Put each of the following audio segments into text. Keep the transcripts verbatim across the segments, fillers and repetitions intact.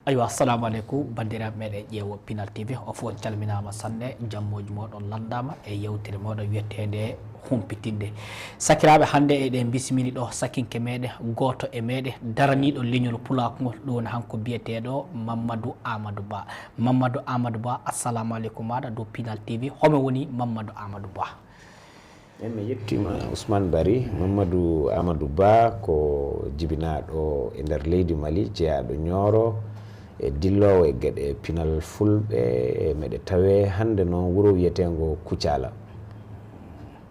Aywa, assalamu aleykum, banndiraaɓe meɗen ƴeewo Pinal T V, o fof on calminaama sanne, jammooji mooɗon lanndaama e yewtere mooɗon wiyeteende Humpitinde. Sakiraaɓe, hannde eɗen mbisimini ɗo sakinke meɗen, gooto e meɗen, daraniiɗo leñol pulaaku ngol, ɗum woni hanko biyeteeɗo Mamadou Amadou Ba. Mamadou Amadou Ba, assalamu aleykum maaɗa dow Pinal T V, homo woni Mamadou Amadou Ba? Eey, mi yettiima Ousmane Bari. Mamadou Amadou Ba ko jibinaaɗo e nder leydi Mali, jeyaaɗo Nioro, e dilloowo e geɗe pinal fulɓe. E meɗe tawee hannde noon wuro wiyeteengo Kucala.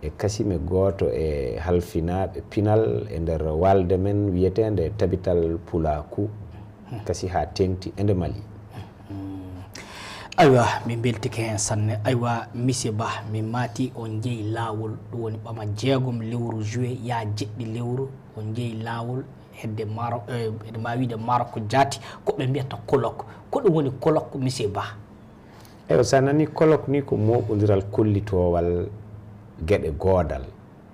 E kasi mi gooto e halfinaaɓe pinal e nder waalde men wiyeteende Tabital Pulaaku, kasi haa teeŋti e nde Mali. Aywa, min mbeltike heen sanne. Aywa, monsieur Ba, min maati on njehi laawol, ɗum woni ɓama jeegom lewru juillet, yaa jeɗɗi lewru, on njehi laawol hedde Maroc, eh, eɗen mbaawi wiide Maroc ko jaati, ko ɓe mbiyata colloque. Ko ɗum woni colloque, monsieur Ba? Eywa, so a nanii colloque nii, ko mooɓondiral kollitoowal geɗe goodal.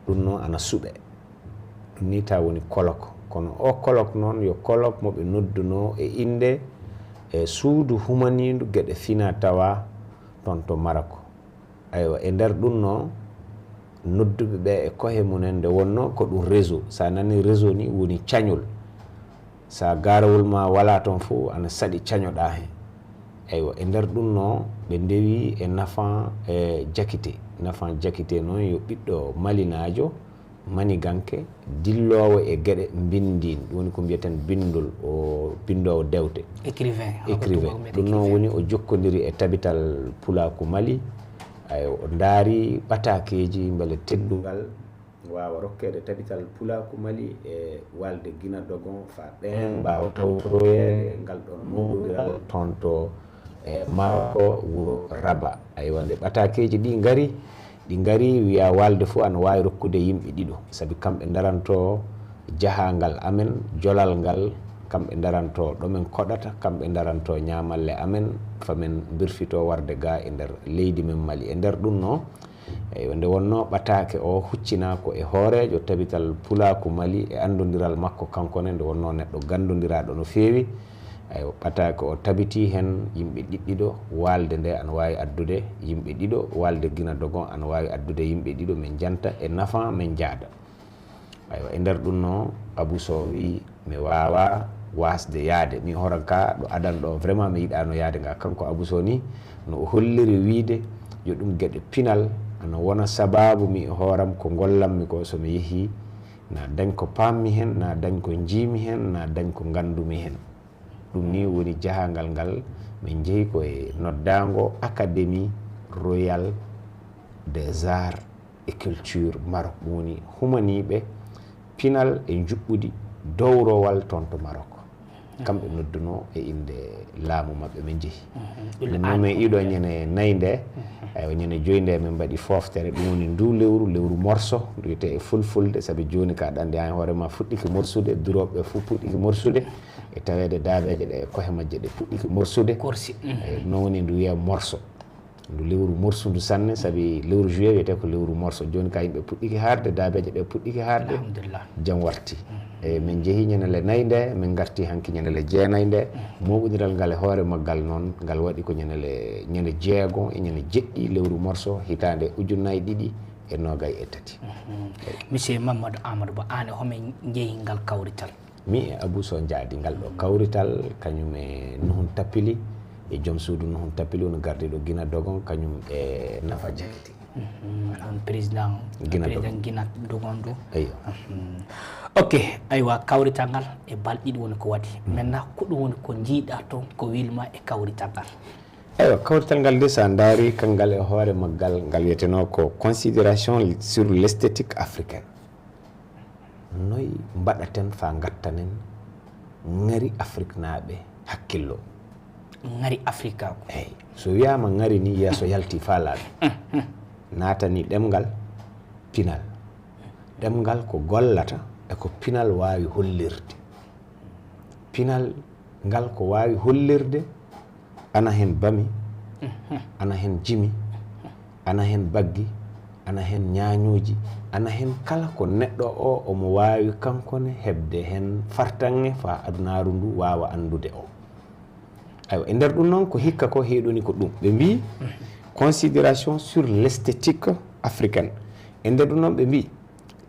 Ɗum noon ana suɓee. Ɗum nii tawa woni colloque. Kono oo colloque noon yo colloque mo ɓe noddunoo e innde e suudu humaniindu geɗe finaa tawaa toon to Maroc. Aywa, e nder ɗum noon, nodduɓe ɓee e kohe mumen, nde wonnoo ko ɗum réseau. So a nanii réseau nii, woni cañol. So a gaarawol maa walaa toon fof, ana saɗi cañoɗaa heen. Eywa, e nder ɗum noon, ɓe ndewii e Nafan e Jakite. Nafan Jakite noon yo ɓiɗɗo malinaajo, maniganke, dilloowo e geɗe mbinndiin, ɗum woni ko mbiyeten binndol, o binndoowo dewte. Écrivain. Écrivain. Ɗum noon woni o jokkondiri e Tabital Pulaaku Mali. Ay, o ndaari ɓataakeeji mbele teddungal waawa rokkeede Tabital Pulaaku Mali e waalde Gina Dogon faa ɓeen mbaawa tawtoroyeede ngal ɗoon mooɓondiral toon to e Maroc, wuro Rabat. Aywa, nde ɓataakeeji ɗii ngari, ɗi ngari, wiyaa waalde fof ana waawi rokkude yimɓe ɗiɗo, sabi kamɓe ndarantoo jahaangal amen, jolal ngal, kamɓe ndarantoo ɗo men koɗata, kamɓe ndarantoo ñaamalle amen, fa men mbirfitoo warde gaa e nder leydi men Mali. E nder ɗum noon, eywa, nde wonnoo ɓataake oo huccinaa ko e hooreejo Tabital Pulaaku Mali e anndondiral makko kanko ne, nde wonnoo neɗɗo ganndondiraaɗo no feewi. Aywa, ɓataake oo tabitii heen yimɓe ɗiɗɗiɗo, waalde ndee ana waawi addude yimɓe ɗiɗo, waalde Gina Dogon ana waawi addude yimɓe ɗiɗo, min njanta e Nafan, min njaada. Aywa, e nder ɗum noon, Abou Sow wii, mi waawaa waasde yahde. Miin hooram kaa ɗo adan ɗoo, vraiment mi yiɗaano yahde ngaa. Kanko Abou Sow nii, no o holliri wiide, yo ɗum geɗe pinal ana wona sabaabu mi e hooram ko ngollammi ko, so mi yehii, na dañ ko paammi heen, na dañ ko njiimi heen, na dañ ko nganndumi heen. Ɗum nii woni jahaangal ngal min njehi ko e noddaango Académie Royale des Arts et Culture Maroc, ɗum woni humaniiɓe pinal e njuɓɓudi dowrowal toon to Maroc. Kamɓe noddunoo e innde laamu maɓɓe, min njehi. Ɗum noon min iɗo ñande nay ndee, aywa, ñande joy ndee min mbaɗi fooftere, ɗum woni nduu lewru, lewru morso, ndu wiyetee e fulfulde, sabi jooni ka aɗa anndi aan hoore maa fuɗɗike morsude, durooɓe ɓee fof puɗɗike morsude, e taweede daabeeje ɗee e kohe majje ɗe puɗɗike morsude. Korsi. Eywa, ɗum noon woni ndu wiyee morso. Ndu lewru morsundu sanne, sabi lewru juillet wiyetee ko lewru morso. Jooni ka yimɓe puɗɗike haarde, daabeeje ɗee puɗɗike haarde. Alhamdulillah. Jam warti. Eywa, min njehi ñande le nay ndee, min ngarti hanki ñande le jeenay ndee. Mooɓondiral ngal e hoore maggal noon, ngal waɗi ko ñande le, ñande jeego e ñande jeɗɗi lewru morso, hitaande ujunnaji ɗiɗi e noogay e tati. Monsieur Mamadou Amadou Ba, aan e homo njeyi ngal kawrital? Min e Abou Sow njaadi ngal ɗoo kawrital, kañum e Nuhun Tappili, e joom suudu Nuhun Tappili, woni gardiiɗo Gina Dogon, kañum e Nafa Jakite. Mhm. On président Gina Dogon. Président Gina Dogon ɗo. Eyyo. Mhm. Ok, aywa, kawrital ngal e balɗe ɗiɗi woni ko waɗi. Mhm. Maintenant, ko ɗum woni ko njiiɗaa toon, ko welii ma e kawrital ngal? Eywa, kawrital ngal de, so a ndaari, kangal e hoore maggal, ngal wiyetenoo ko Considération sur l'esthétique africaine. Noy mbaɗaten faa ngattanen ŋari Afriknaaɓe hakkillo? Ŋari Afrikaagu. Eey. So wiyaama ŋari nii, yeeso yaltii faa laaɓi. Naatanii ɗemngal, pinal. Ɗemngal ko gollata e ko pinal waawi hollirde. Pinal ngal ko waawi hollirde, ana hen bami, ana hen jimi, ana hen baggi, ana hen ñaañooji, ana hen kala ko neɗɗo oo omo waawi kanko ne heɓde hen fartaŋŋe faa adunaaru ndu waawa anndude o. Aywa, e nder ɗum noon, ko hikka ko heeɗoni ko ɗum. Ɓe mbii considération sur l'esthétique africaine. E nder ɗum noon, ɓe mbii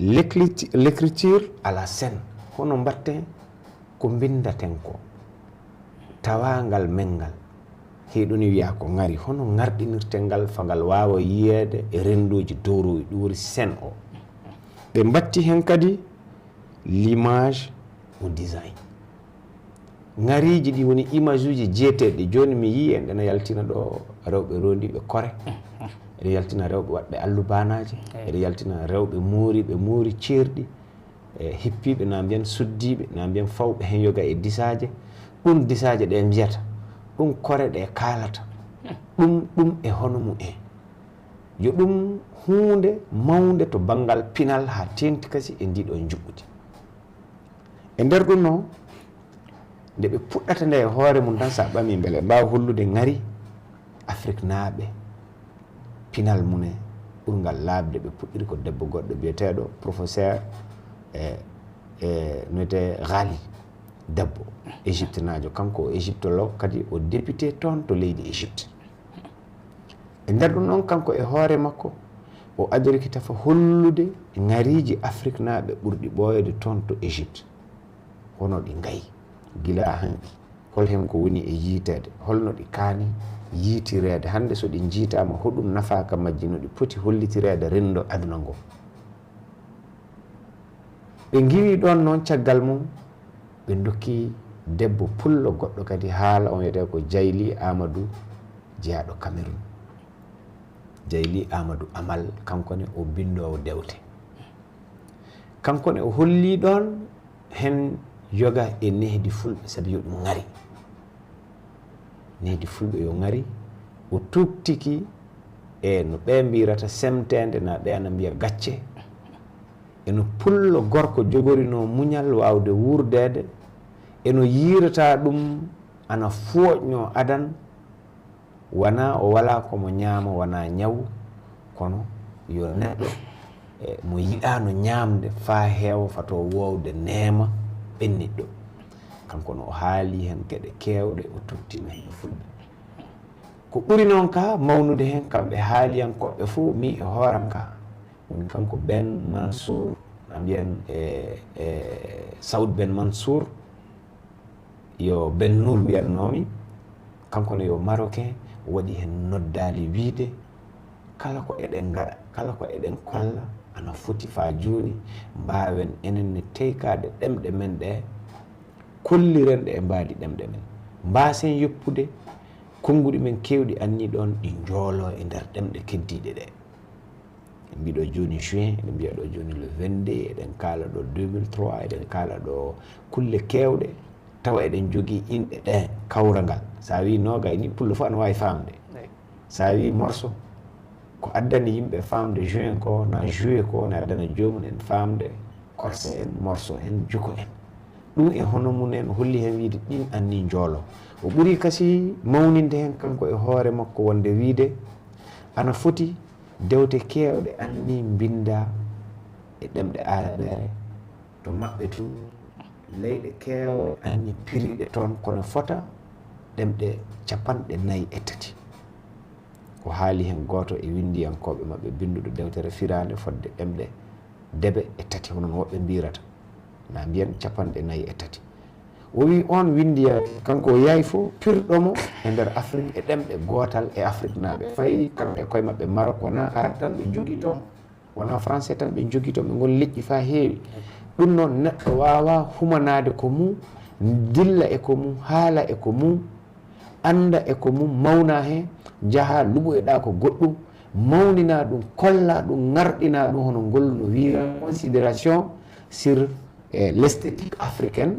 l'écrit-, l'écriture à la scène. Hono mbaɗten ko mbinndaten ko, tawaangal men ngal. Heeɗoni wiyaa ko ŋari, hono ŋarɗinirten ngal faa ngal waawa yiyeede e renndooji dowrowi, ɗum woni scène o. Ɓe mbaɗti heen kadi l'image au design. Ŋariiji ɗi woni imageuji jeeteeɗi. Jooni mi yii en, ɗena yaltina ɗo rewɓe roondiiɓe kore, eɗe yaltina rewɓe waɗɓe allubaanaaji, eɗe yaltina rewɓe mooriiɓe moori ceerɗi, e hippiiɓe, na mbiyen suddiiɓe, na mbiyen fawɓe heen yoga e disaaje. Ɗum disaaje ɗe mbiyata, ɗum kore ɗe kaalata, ɗum, ɗum e hono mum en. Yo ɗum huunde mawnde to banngal pinal haa teeŋti kasi e ndii ɗoo njuɓɓudi. E nder ɗum noon, nde ɓe puɗɗata nde e hoore mum tan, so a ɓamii mbele ɓe mbaawa hollude ŋari Afriknaaɓe pinal mum en ɓurngal laaɓde, ɓe puɗɗiri ko debbo goɗɗo biyeteeɗo professeur, e, e, no wiyetee Ghali, debbo égyptenaajo, kanko o égyptologue, kadi o député toon to leydi Égypte. E nder ɗum noon, kanko e hoore makko, o adorike tafa hollude ŋariiji Afriknaaɓe ɓurɗi ɓooyde toon to Égypte. Hono ɗi ngayi, gila hanki, hol heen ko woni e yiyteede, hol no ɗi kaani yiytireede, hannde so ɗi njiytaama, hoɗum nafaaka majji, no ɗi poti hollitireede renndo aduna ngoo. Ɓe ngiwii ɗoon noon, caggal mum, ɓe ndokki debbo pullo goɗɗo kadi haala, on wiyetee ko Jayli Amadou, jeyaaɗo Cameroun. Jayli Amadou Amal, kanko ne o binndoowo dewte. Kanko ne o hollii ɗoon heen yoga e nehdi fulɓe, sabi yo ɗum ŋari. Nehdi fulɓe yo ŋari, o tuugtiki e no ɓe mbiyirata semteende, na ɓe ana mbiya gacce, e no pullo gorko jogorinoo muñal waawde wuurdeede, e no yiirata ɗum ana fooƴnoo adan, wanaa o walaa ko mo ñaama, wanaa ñaw, kono yo neɗɗo, e, mo yiɗaano ñaamde faa heewa, fato woowde neema ɓenniɗɗo. Kanko no o haali heen geɗe keewɗe, o tottina heen fulɓe. Ko ɓuri noon ka mawnude heen, kamɓe haaliyankooɓe fof, mi e hooram ka, woni kanko Ben Mansour, na mbiyen e, e Saoud Ben Mansour, yo Ben Nour mbiyatnoomi, kanko ne yo Marocain, o waɗi heen noddaali wiyde, kala ko eɗen ngaɗa, kala ko eɗen kolla, ana foti faa jooni mbaawen enen ne teykaade ɗemɗe men ɗe, kolliren ɗe e mbaadi ɗemɗe men. Mbaasen yoppude konnguɗi men keewɗi annii ɗoon, ɗi njooloo e nder ɗemɗe keddiiɗe ɗe. Eɗen mbiya ɗo jooni juin, eɗen mbiya ɗo jooni le vingt-deux, eɗen kaala ɗo deux mille trois, eɗen kaala ɗo kulle keewɗe, tawa eɗen jogii inɗe ɗe kawral ngal. So a wii noogay ni, pullo fof ana waawi faamde. Eey. So a wii morso, ko addani yimɓe faamde juin ko, na juillet ko, na addana joomum en faamde korse en, morso en, juko en. Ɗum e hono mum en holli heen wiyde ɗin annii njoolo. O ɓuri kasi mawninde heen kanko e hoore makko wonde wiyde ana foti dewte keewɗe annii mbinndaa e ɗemɗe aarabeere. To maɓɓe tun, leyɗe keewɗe annii piriiɗe toon, kono fota ɗemɗe capanɗe nayi e tati. O haali heen gooto e winndiyankooɓe maɓɓe binnduɗo dewtere firaande fodde ɗemɗe debe e tati, hono no woɓɓe mbiyirata, na mbiyen capanɗe nayi e tati. O wii oon winndiyanke, kanko o yahi fof pirɗo mo e nder Afrik e ɗemɗe gootal e Afriknaaɓe. Fayi kamɓe e koye maɓɓe Marok, wonaa Arab tan ɓe njogii toon, wonaa Français tan ɓe njogii toon, ɓe ngoni leƴƴi faa heewi. Ɗum noon, neɗɗo waawaa humanaade ko mum, dilla e ko mum, haala e ko mum, annda e ko mum, mawnaa heen, njahaa luɓoyoɗaa ko goɗɗum, mawninaa ɗum, kollaa ɗum, ŋarɗinaa ɗum, hono ngol no wiira considération sur, eh, l'esthétique africaine.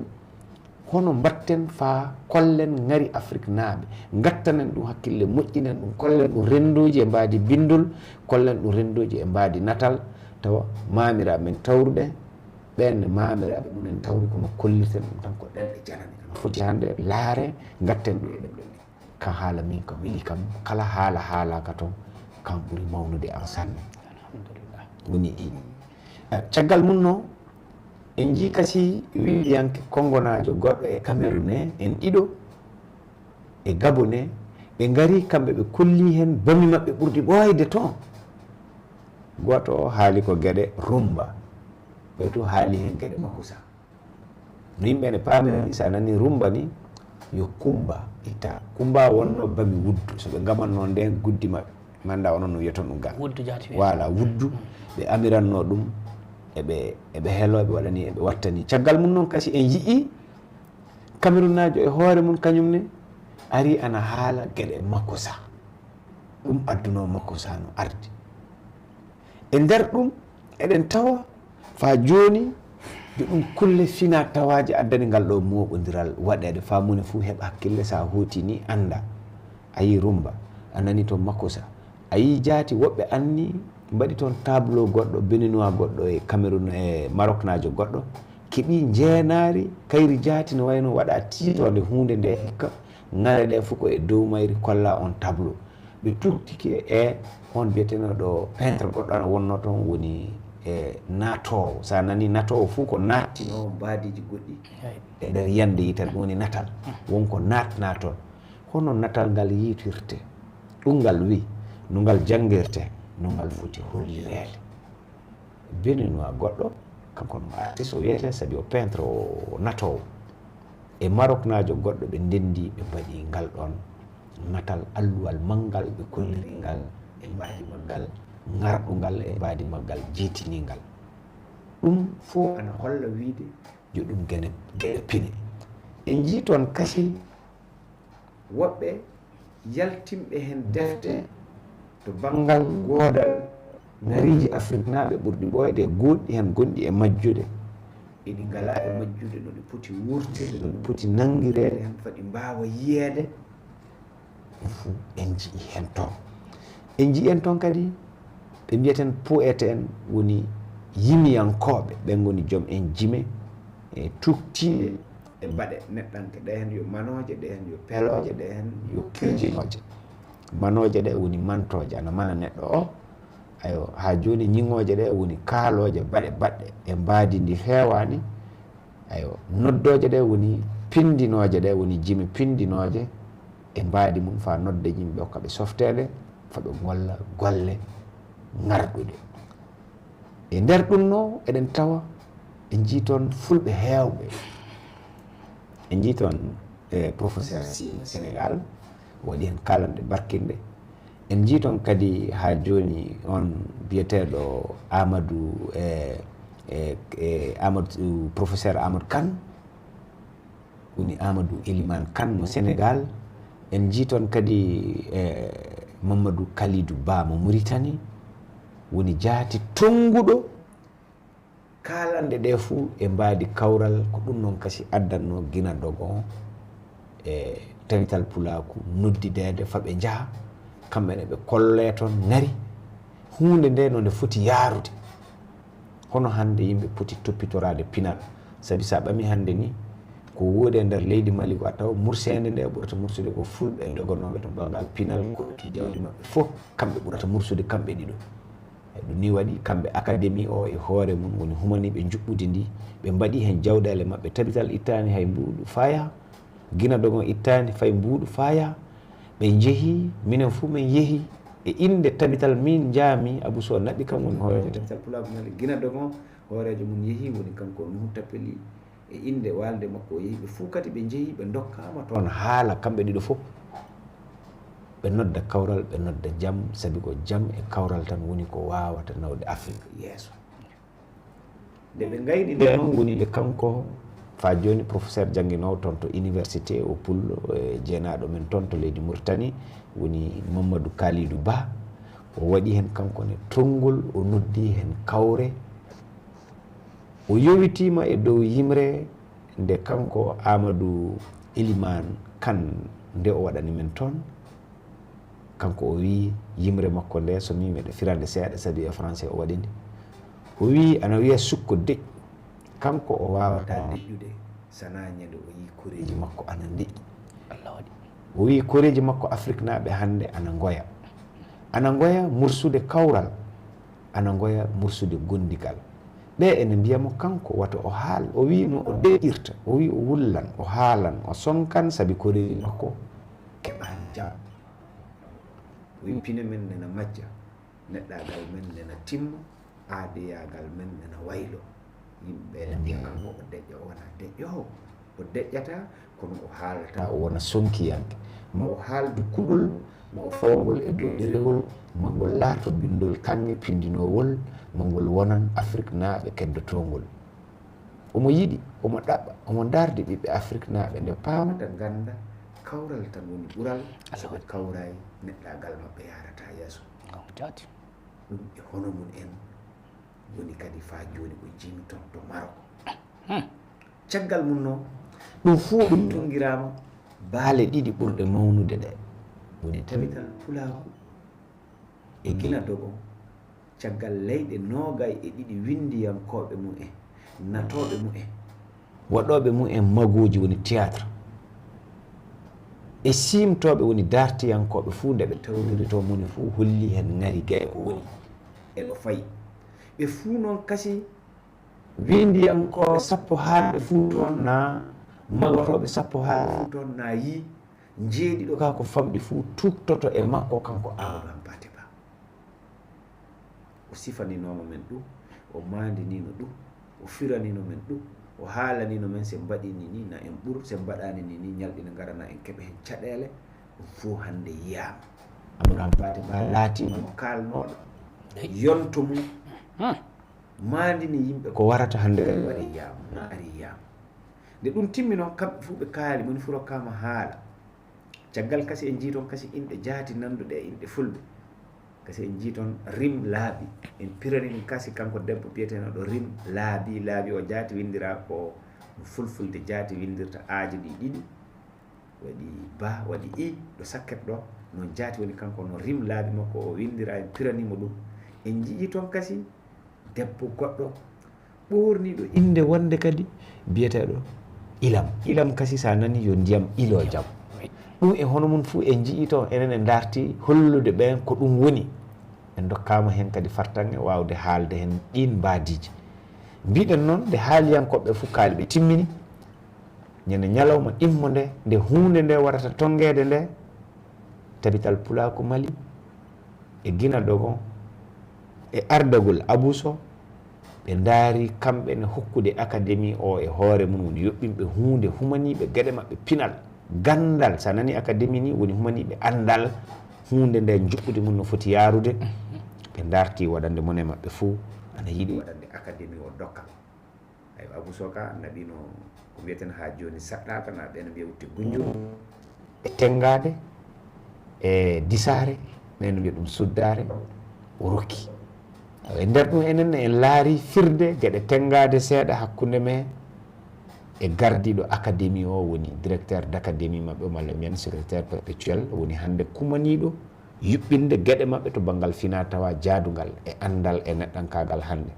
Hono mbaɗten faa kollen ŋari Afriknaaɓe, ngattanen ɗum hakkille, moƴƴinen ɗum, kollen ɗum renndooji e mbaadi binndol, kollen ɗum renndooji e mbaadi natal, tawa maamiraaɓe men tawruɓe, ɓeen ne maamiraaɓe mum en tawri, kono kollirten ɗum tan ko ɗemɗe janane. Ana foti hannde laare, ngatten ɗum e ɗemɗe men. Kan haala min ka weli kam, kala haala haalaaka toon, kan ɓuri mawnude am sanne. Alhamdulillah. Woni ɗi. Eh, caggal mum no, en njii kasi winndiyanke konngonaajo goɗɗo e Cameroun en, en ɗiɗo, e Gabone, ɓe ngari kamɓe, ɓe kolli heen bami maɓɓe ɓurɗi ɓooyde toon. Gooto o haali ko geɗe Rumba, ɓe to haali heen geɗe Makusa. No yimɓe ne paamira ni, so a nani Rumba ni, yo Kumba itta. Kumba wonno bami Wuddu, so ɓe ngamanno ndeen guddi maɓɓe. Manda onon no wiyaton ɗum ga. Wuddu jaati wiyata. Wala Wuddu, ɓe amiranno ɗum, eɓe, eɓe helo, eɓe waɗani, eɓe wattani. Caggal mum noon kasi en yi'i Kamerunaajo e hoore mum kañum ne ari ana haala geɗe Makusa. Ɗum addunoo Makusa no ardi. E nder ɗum, eɗen tawa faa jooni, yo ɗum kulle finaa tawaaje addani ngal ɗoo mooɓondiral waɗeede, faa mone fuu heɓa hakkille, so a hooti nii, annda. A yii Rumba, a nani to Makusa. A yii jaati woɓɓe anni mbaɗi toon tableau goɗɗo, Béninois goɗɗo e Cameroun e Maroknaajo goɗɗo, keɓi njeenaari kayri jaati no wayno waɗa tiitoonde huunde nde hikka, ŋale ɗe fof ko e dow mayri kolla on tableau. Ɓe tuktike e on biyeteeno ɗo peintre goɗɗo ana wonno toon woni e naatoowo. So a nani naatoowo fof ko naattinoowo mbaadiiji goɗɗi e nder yande yitere, ɗum woni natal. Won ko naatnaa toon. Hono natal ngal yiitirte? Ɗum ngal wi, no ngal janngirte, no ngal foti hollireede. Béninois goɗɗo, kanko no artiste o wiyetee, sabi o peintre, o naatoowo. E Maroknaajo goɗɗo ɓe ndenndi, ɓe mbaɗi ngal ɗoon natal, alluwal manngal, ɓe kolliri ngal e mbaadi maggal ŋarɗungal, e mbaadi maggal jeetiningal. Ɗum fof ana holla wiyde yo ɗum gene, geɗe pine. En njii toon kasi woɓɓe yaltinɓe heen defte to banngal goodal ŋariiji Afriknaaɓe ɓurɗi ɓooyde e goodɗi heen gonɗi e majjude. Eɗi ngalaa e majjude no ɗi poti wuurteede, no ɗi poti nanngireede heen, faa ɗi mbaawa yiyeede. Ɗum fuu en njii heen toon. En njii heen toon kadi, ɓe mbiyeten poète en woni yimiyankooɓe, ɓen ngoni joom en jime, e tuugtiiɗe e baɗe neɗɗanke, ɗe heen yo manooje, ɗe heen yo pelooje, ɗe heen yo kirjinooje. Manooje ɗe woni mantooje, ana mana neɗɗo o, ayo, haa jooni ñiŋooje ɗe woni kaalooje baɗe baɗɗe e mbaadi ndi feewaani, ayo, noddooje ɗe woni pinndinooje, ɗe woni jime pinndinooje e mbaadi mum, faa nodda yimɓe, hokka ɓe softeende, faa ɓe ngolla golle ŋarɗuɗe. E nder ɗum no, eɗen tawa, en njii toon fulɓe heewɓe. En njii toon, e, professeur Sy Sénégal, waɗi heen kaalanɗe barkinɗe. En njii toon kadi haa jooni on biyeteeɗo Amadou, e, e, e, Amadou, professeur Amadou Kane, woni Amadou Elimane Kane mo Sénégal. En njii toon kadi, e, Mamadou Kalidou Ba mo Mauritanie, woni jaati tonnguɗo kaalanɗe ɗe fuu e mbaadi kawral. Ko ɗum noon kasi addannoo Ginadogon e Tabital Pulaaku noddideede faa ɓe njaha, kamɓe ne ɓe kollee toon ŋari huunde nde no nde foti yaarude. Hono hannde yimɓe poti toppitoraade pinal, sabi so a ɓamii hannde nii, ko woodi e nder leydi Mali ko a tawa murseende nde ɓurata mursude ko fulɓe dogonooɓe to banngal pinal, ko jawdi maɓɓe fof kamɓe ɓurata mursude kamɓe ɗiɗo. E ɗum nii waɗi kamɓe akademi o e hoore mum woni humaniiɓe njuɓɓudi ndi, ɓe mbaɗi heen jawɗeele maɓɓe, tabital ittaani hay mbuuɗu faa yaha, Ginadogon ittaani fay mbuuɗu faa yaha. Ɓe njehi, minen fuu min yehi e innde tabital, min njaami, Abou Sow Naɓi kam woni hooreejo tabital Pulaagu Mali, Ginadogon hooreejo mum yehi, woni kanko Nuhu Tapeli, e innde waalde makko o yehi. Ɓe fuu kadi ɓe njehi, ɓe ndokkaama toon haala, kamɓe ɗiɗo fof. Ɓe nodda kawral, ɓe nodda jam, sabi ko jam e kawral tan woni ko waawata nawde Afrik yeeso. Nde ɓe ngayni nde noon, woni nde kanko, faa jooni, professeur jannginoowo toon to université o Pullo, e jeenaaɗo men toon to leydi Mauritanie, woni Mamadou Kalidou Ba. O waɗi heen kanko ne tonngol, o noddi heen kawre. O yowitiima e dow yimre nde kanko Amadou Elimane Kane nde o waɗani men toon. Kanko o wii yimre makko nde, so mi miɗa firande seeɗa, sabi e français o waɗi nde. O wii ana wiyee sukko deƴƴu. Kanko o waawataa deƴƴude sanaa ñande o yii koreeji makko ana ndeƴƴi. Allah waɗi. O wii koreeji makko Afriknaaɓe hannde ana ngoya. Ana ngoya mursude kawral, ana ngoya mursude gondigal. Ɓe ene mbiya mo kanko wata o haal. O wii no o deƴƴirta. O wii o wullan, o haalan, o sonkan, sabi koreeji makko Wi pine men nena majja, neɗɗaagal men nena timma, aadeyaagal men nena waylo. Yimɓe ɓee njiya mo o deƴƴo, o wonaa deƴƴoowo. O deƴƴataa, kono o haalata, o wona sonkiyanke. Ma o haaldu kuɗol, ma o fawa ngol e dow ɗerewol, ma ngol laato binndol kaŋŋe pinndinoowol, ma ngol wonan Afriknaaɓe keddotoongol. Omo yiɗi, omo ɗaɓɓa, omo ndaardi ɓiɓɓe Afriknaaɓe nde paamata, ngannda, kawral tan woni ɓural, so ɓe kawraay neɗɗaagal maɓɓe yaarataa yeeso. Ɗum e hono mum en woni kadi faa jooni o jiimi toon to Marok. Caggal mum noon, ɗum fuu ɗum tunngiraama baale ɗiɗi ɓurɗe mawnude ɗee, woni Tabital Pulaaku e Gina Dogon. Caggal leyɗe noogay e ɗiɗi winndiyankooɓe mum en, natooɓe mum en, waɗooɓe mum en magooji woni théâtre, e siimtooɓe woni daartiyankooɓe fuu nde ɓe tawtiri to moni fuu holli heen ŋari gay ko woni e ɗo fayi. Ɓe fuu noon kasi winndiyankooɓe sappo haalɓe fuu toon naa magotooɓe sappo haalɓe fuu toon naa yii njeeɗiɗo kaa ko famɗi fuu tuugtoto e makko kanko Amadou Hampâté Bâ. O sifaninooma men ɗum, o maandiniino ɗum, o firanino men ɗum, o haalanino men se mbaɗini ni na en ɓur, se mbaɗani ni ni ñalɗi ne ngara na en keɓa heen caɗeele. Ɗum fof hannde yiyaama. Amadou Hampâté Bâ laatiima mo kaalnooɗo yonto mum, maandini yimɓe ko warata hannde kadi waɗi yiyaama, na ari yiyaama. Nde ɗum timmi noon, kamɓe fof ɓe kaali, moni fof rokkaama haala. Caggal kasi en njii toon kasi inɗe jaati nannduɗe e inɗe fulɓe. Kasi en njii toon Rim Laabi. En pirani ɗum kasi kanko debbo biyeteenoɗo Rim Laabi. Laabi o jaati winndiraa ko no fulfulde jaati winndirta aajo ɗi ɗiɗi. Waɗi ba, waɗi i, ɗo sakket ɗo. Noon jaati woni kanko no Rim Laabi makko o winndiraa, en piranii mo ɗum. En njii toon kasi debbo goɗɗo ɓoorniiɗo innde wonnde kadi biyeteeɗo Ilam. Ilam kasi so a nanii yo ndiyam ilo jam. Ɗum e hono mum fuu en njiyii toon, enen en ndaartii hollude ɓeen ko ɗum woni. En ndokkaama heen kadi fartaŋŋe waawde haalde heen ɗiin mbaadiiji. Mbiɗen noon nde haaliyankooɓe fuu kaali ɓe timmini. Ñande ñalawma ɗimmo nde, nde huunde nde warata tonngeede nde, Tabital Pulaaku Mali e Gina Dogon e ardagol Abuu Soh, ɓe ndaari kamɓe ne hokkude akademi o e hoore mum woni yoɓɓinɓe huunde humaniiɓe geɗe maɓɓe pinal, ganndal. So a nanii akademi nii woni humaniiɓe anndal, huunde nde njuɓɓudi mum no foti yaarude. Ɓe ndaarti waɗande mone maɓɓe fuu ana yiɗi waɗande akademi o dokkal. Aywa, Abuu Soh ka naɓino ko mbiyeten haa jooni saɗɗaaka, na ɓeen mbiya wutte gunjuru. E tenngaade, e disaare, ɓeen mbiya ɗum suddaare, o rokki. Awa, e nder ɗum enen ne en laari firde geɗe tenngaade seeɗa hakkunde men e gardiiɗo akademi o, woni directeur d'académie maɓɓe, malla mbiyen secrétaire perpétuel, woni hannde kumaniiɗo yuɓɓinde geɗe maɓɓe to banngal finaa tawaa jaadungal e anndal e neɗɗankaagal hannde.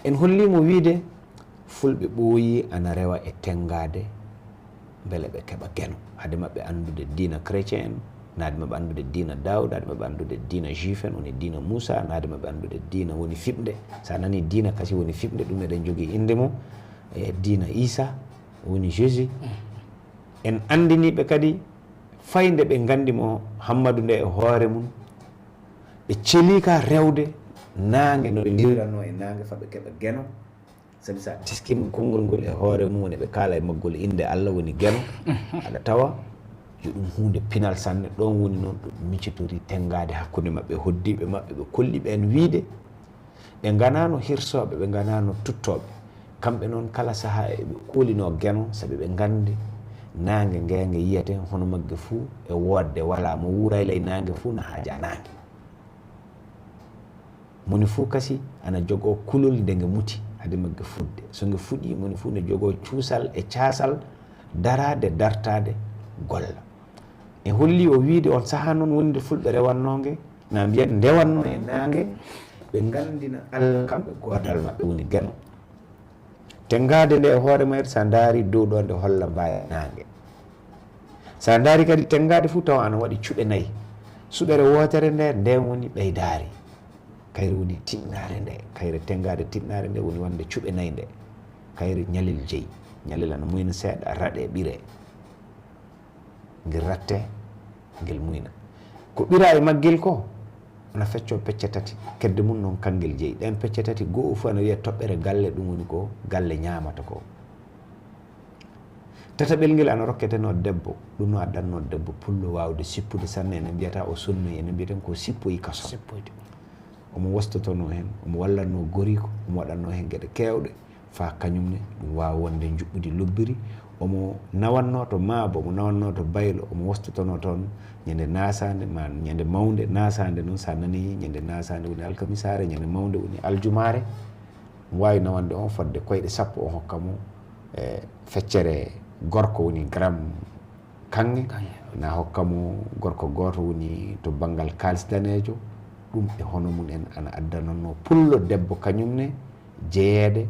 En hollii mo wiyde fulɓe ɓooyii ana rewa e tenngaade mbele ɓe keɓa geno. Hade maɓɓe anndude diina chrétien en, na hade maɓɓe anndude diina Daawuda, hade maɓɓe anndude diina juif en, woni diina Muusaa, na hade maɓɓe anndude diina woni fiɓnde. So a nanii diina kasi woni fiɓnde, ɗum eɗen njogii innde mum, e diina Iisaa, woni Jésus. En anndinii ɓe kadi fay nde ɓe nganndi mo Hammadu nde e hoore mum, ɓe celii ka rewde naange no ɓe ndiwirannoo e naange faa ɓe keɓa geno. Sabi so a teskiima konngol ngol e hoore mum, woni ɓe kaala e maggol innde Alla woni geno, aɗa tawa yo ɗum huunde pinal sanne. Ɗoon woni noon ɗo ɓe micitorii tenngaade hakkunde maɓɓe, hoddiiɓe maɓɓe, ɓe kolli ɓeen wiyde, ɓe nganaano hirsooɓe, ɓe nganaano tuttooɓe. Kamɓe noon, kala sahaa eɓe koolinoo geno, sabi ɓe nganndi naange ngee nge yiyetee hono magge fuu e woodde, walaa mo wuuray ley naange fuu na haajaa naange. Moni fuu kasi ana jogoo kulol nde nge muti hade magge fuɗde. So nge fuɗii, moni fuu ne jogoo cuusal e caasal daraade, dartaade, golla. En hollii o wiyde on sahaa noon woni nde fulɓe rewannoo nge, na mbiyen ndewannoo e naange, ɓe nganndina Alla kamɓe goodal maɓɓe woni geno. Tenngaade nde e hoore mayre, so a ndaarii dow ɗoo nde holla mbaaya naange. So a ndaarii kadi tenngaade fuu tawa ana waɗi cuɓe nayi. Suɓere wootere nde, nden woni ɓeydaari. Kayre woni tiɗnaare nde, kayre tenngaade tiɗnaare nde woni wonde cuɓe nayi nde. Kayre ñalel jeyi, ñalel ana muyna seeɗa, raɗe ɓire. Ngel rattee, ngel muyna. Ko ɓira e maggel ko ana feccoo pecce tati, kedde mum noon kanngel jeyi. Ɗeen pecce tati, goo fof ana wiyee toɓɓere galle, ɗum woni ko galle ñaamata ko. Tataɓel ngel ana rokketenoo debbo, ɗum no addannoo debbo pullo waawde sippude sanne, enen mbiyata o sonnoyi, enen mbiyaten ko sippoyi kaso. Sippoyde. Omo wostotonoo heen, omo wallatnoo goriiko, omo waɗatnoo heen geɗe keewɗe, faa kañum ne ɗum waawa wonde njuɓɓudi lobbiri. Omo nawannoo to Maabo, omo nawannoo to Baylo, omo wostotonoo toon ñande naasaande, maa ñande mawnde. Naasaande noon, so a nanii, ñande naasaande woni alkamisaare, ñande mawnde woni aljumaare. Omo waawi nawande on fodde koyɗe sappo, o hokka mo, e, feccere gorko, woni gram kaŋŋe. Kaŋŋe. Na hokka mo gorko gooto woni to banngal kaalis daneejo. Ɗum e hono mum en ana addanannoo pullo debbo kañum ne jeyeede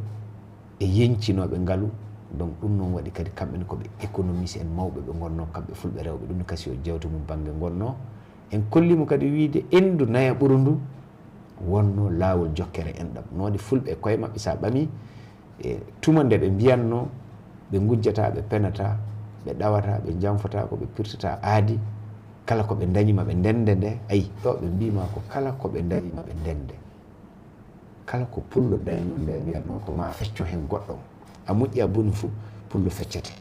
e yeñcinooɓe ngalu. Donc, ɗum noon waɗi kadi kamɓe ne ko ɓe économiste en mawɓe ɓe ngonnoo, kamɓe fulɓe rewɓe. Ɗum ne kasi o jeewte mum bannge ngonnoo. En kolli mo kadi wiyde enndu naya ɓuru ndu wonnoo laawol jokkere enɗam. No waɗi fulɓe e koye maɓɓe, so a ɓamii, e tuma nde ɓe mbiyatnoo, ɓe ngujjataa, ɓe penataa, ɓe ɗawataa, ɓe njanfotaako, ɓe pirtataa aadi, kala ko ɓe ndañi ma ɓe ndennde nde. Ayi, ɗo ɓe mbii ma ko kala ko ɓe ndañi ma ɓe ndennde. Kala ko pullo dañnoo nde mbiyatnoo ko maa fecco heen goɗɗo. A moƴƴi, a boni fuu, pullo feccete.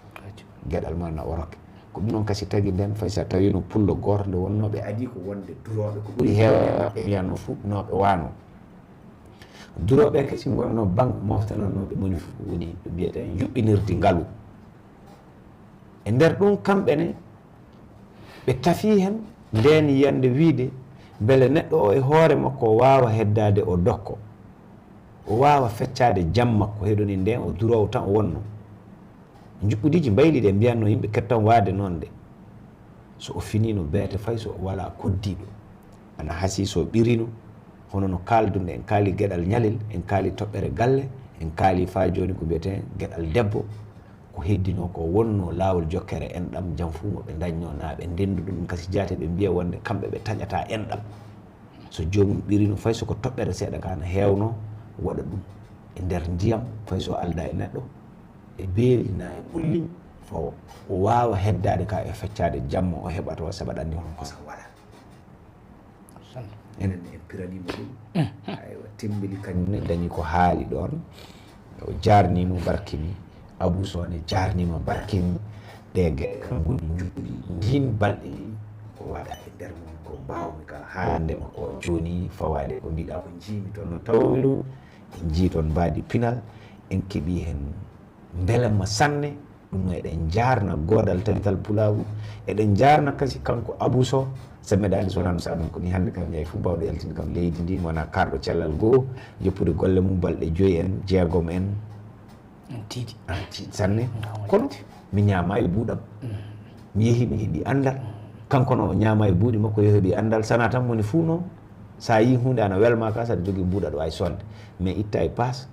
Geɗal maa na o rokke. Ko ɗum noon kasi tagi ndeen, fay so a tawiino pullo gooto nde wonnoo ɓe adii ko wonde durooɓe, ko ɓuri heewde e maɓɓe mbiyatnoo fuu no ɓe waanoo. Durooɓe kasi ngonnoo banque moftanannooɓe moni fof, woni ɓe mbiyetee yuɓɓinirdi ngalu. E nder ɗum, kamɓe ne, ɓe tafii heen ndeen yiyannde wiyde mbele neɗɗo o e hoore makko o waawa heddaade o dokko, o waawa feccaade jam makko, heɗoni ndeen o duroowo tan o wonnoo. Njuɓɓudiiji mbayliiɗi e mbiyatnoo yimɓe kettan waade noon de. So o finiino beete fay so o walaa koddiiɗo. Ana hasii so o ɓiriino, hono no kaaldunɗe, en kaali geɗal ñalel, en kaali toɓɓere galle, en kaali faa jooni ko mbiyetee geɗal debbo. Ko heddinoo ko wonnoo laawol jokkere enɗam, jam fuu mo ɓe ndañnoo, na ɓe ndenndu ɗum, kasi jaate ɓe mbiya wonde kamɓe ɓe taƴataa enɗam. So joomum ɓiriino, fay so ko toɓɓere seeɗa ka na heewnoo, waɗa ɗum e nder ndiyam, fay so aldaa e neɗɗo, e beeli na e ɓulli, faa o waawa heddaade ka e feccaade jamma o heɓata o, sabu aɗa anndi hono kosam waɗaa. Enen en piraniima ɗum. Aywa, Tembeli kañum ne dañi ko haali ɗoon. O jaarniima, barkini. Abuu Soh ne jaarniima, barkini. Ɗee geɗe kam ngoni njuɓɓudi ndiin balɗe ɗi. Ko waɗaa e nder mum ko mbaawmi ka haalande ma ko jooni, fawaade ko mbiɗaa ko njiimi toon no tawmi ɗum. En njii toon mbaadi pinal, en keɓii heen mbelamma sanne. Ɗum noon eɗen njaarna Goodal Tabital Pulaagu, eɗen njaarna kasi kanko Abuu Soh, sabu meɗa anndi so wonaa ɗum, sabu ko nii hannde kam ñawi fof baawɗo yaltinde kam leydi ndi, mi wonaa kaarɗo cellal goo, joppude golle mum balɗe joyi en, jeegom en. En tiiɗi. Ana tiiɗi sanne. Kono mi ñaama e buuɗam. Mm. Mi yehi, mi heɓi anndal. Kanko noon o ñaama e buuɗi makko, yo heɓi anndal. Sanaa tan moni fuu noon, so a yii huunde ana welma ka, so aɗa jogii buuɗa ɗo ay soodde. Mais itta e paas.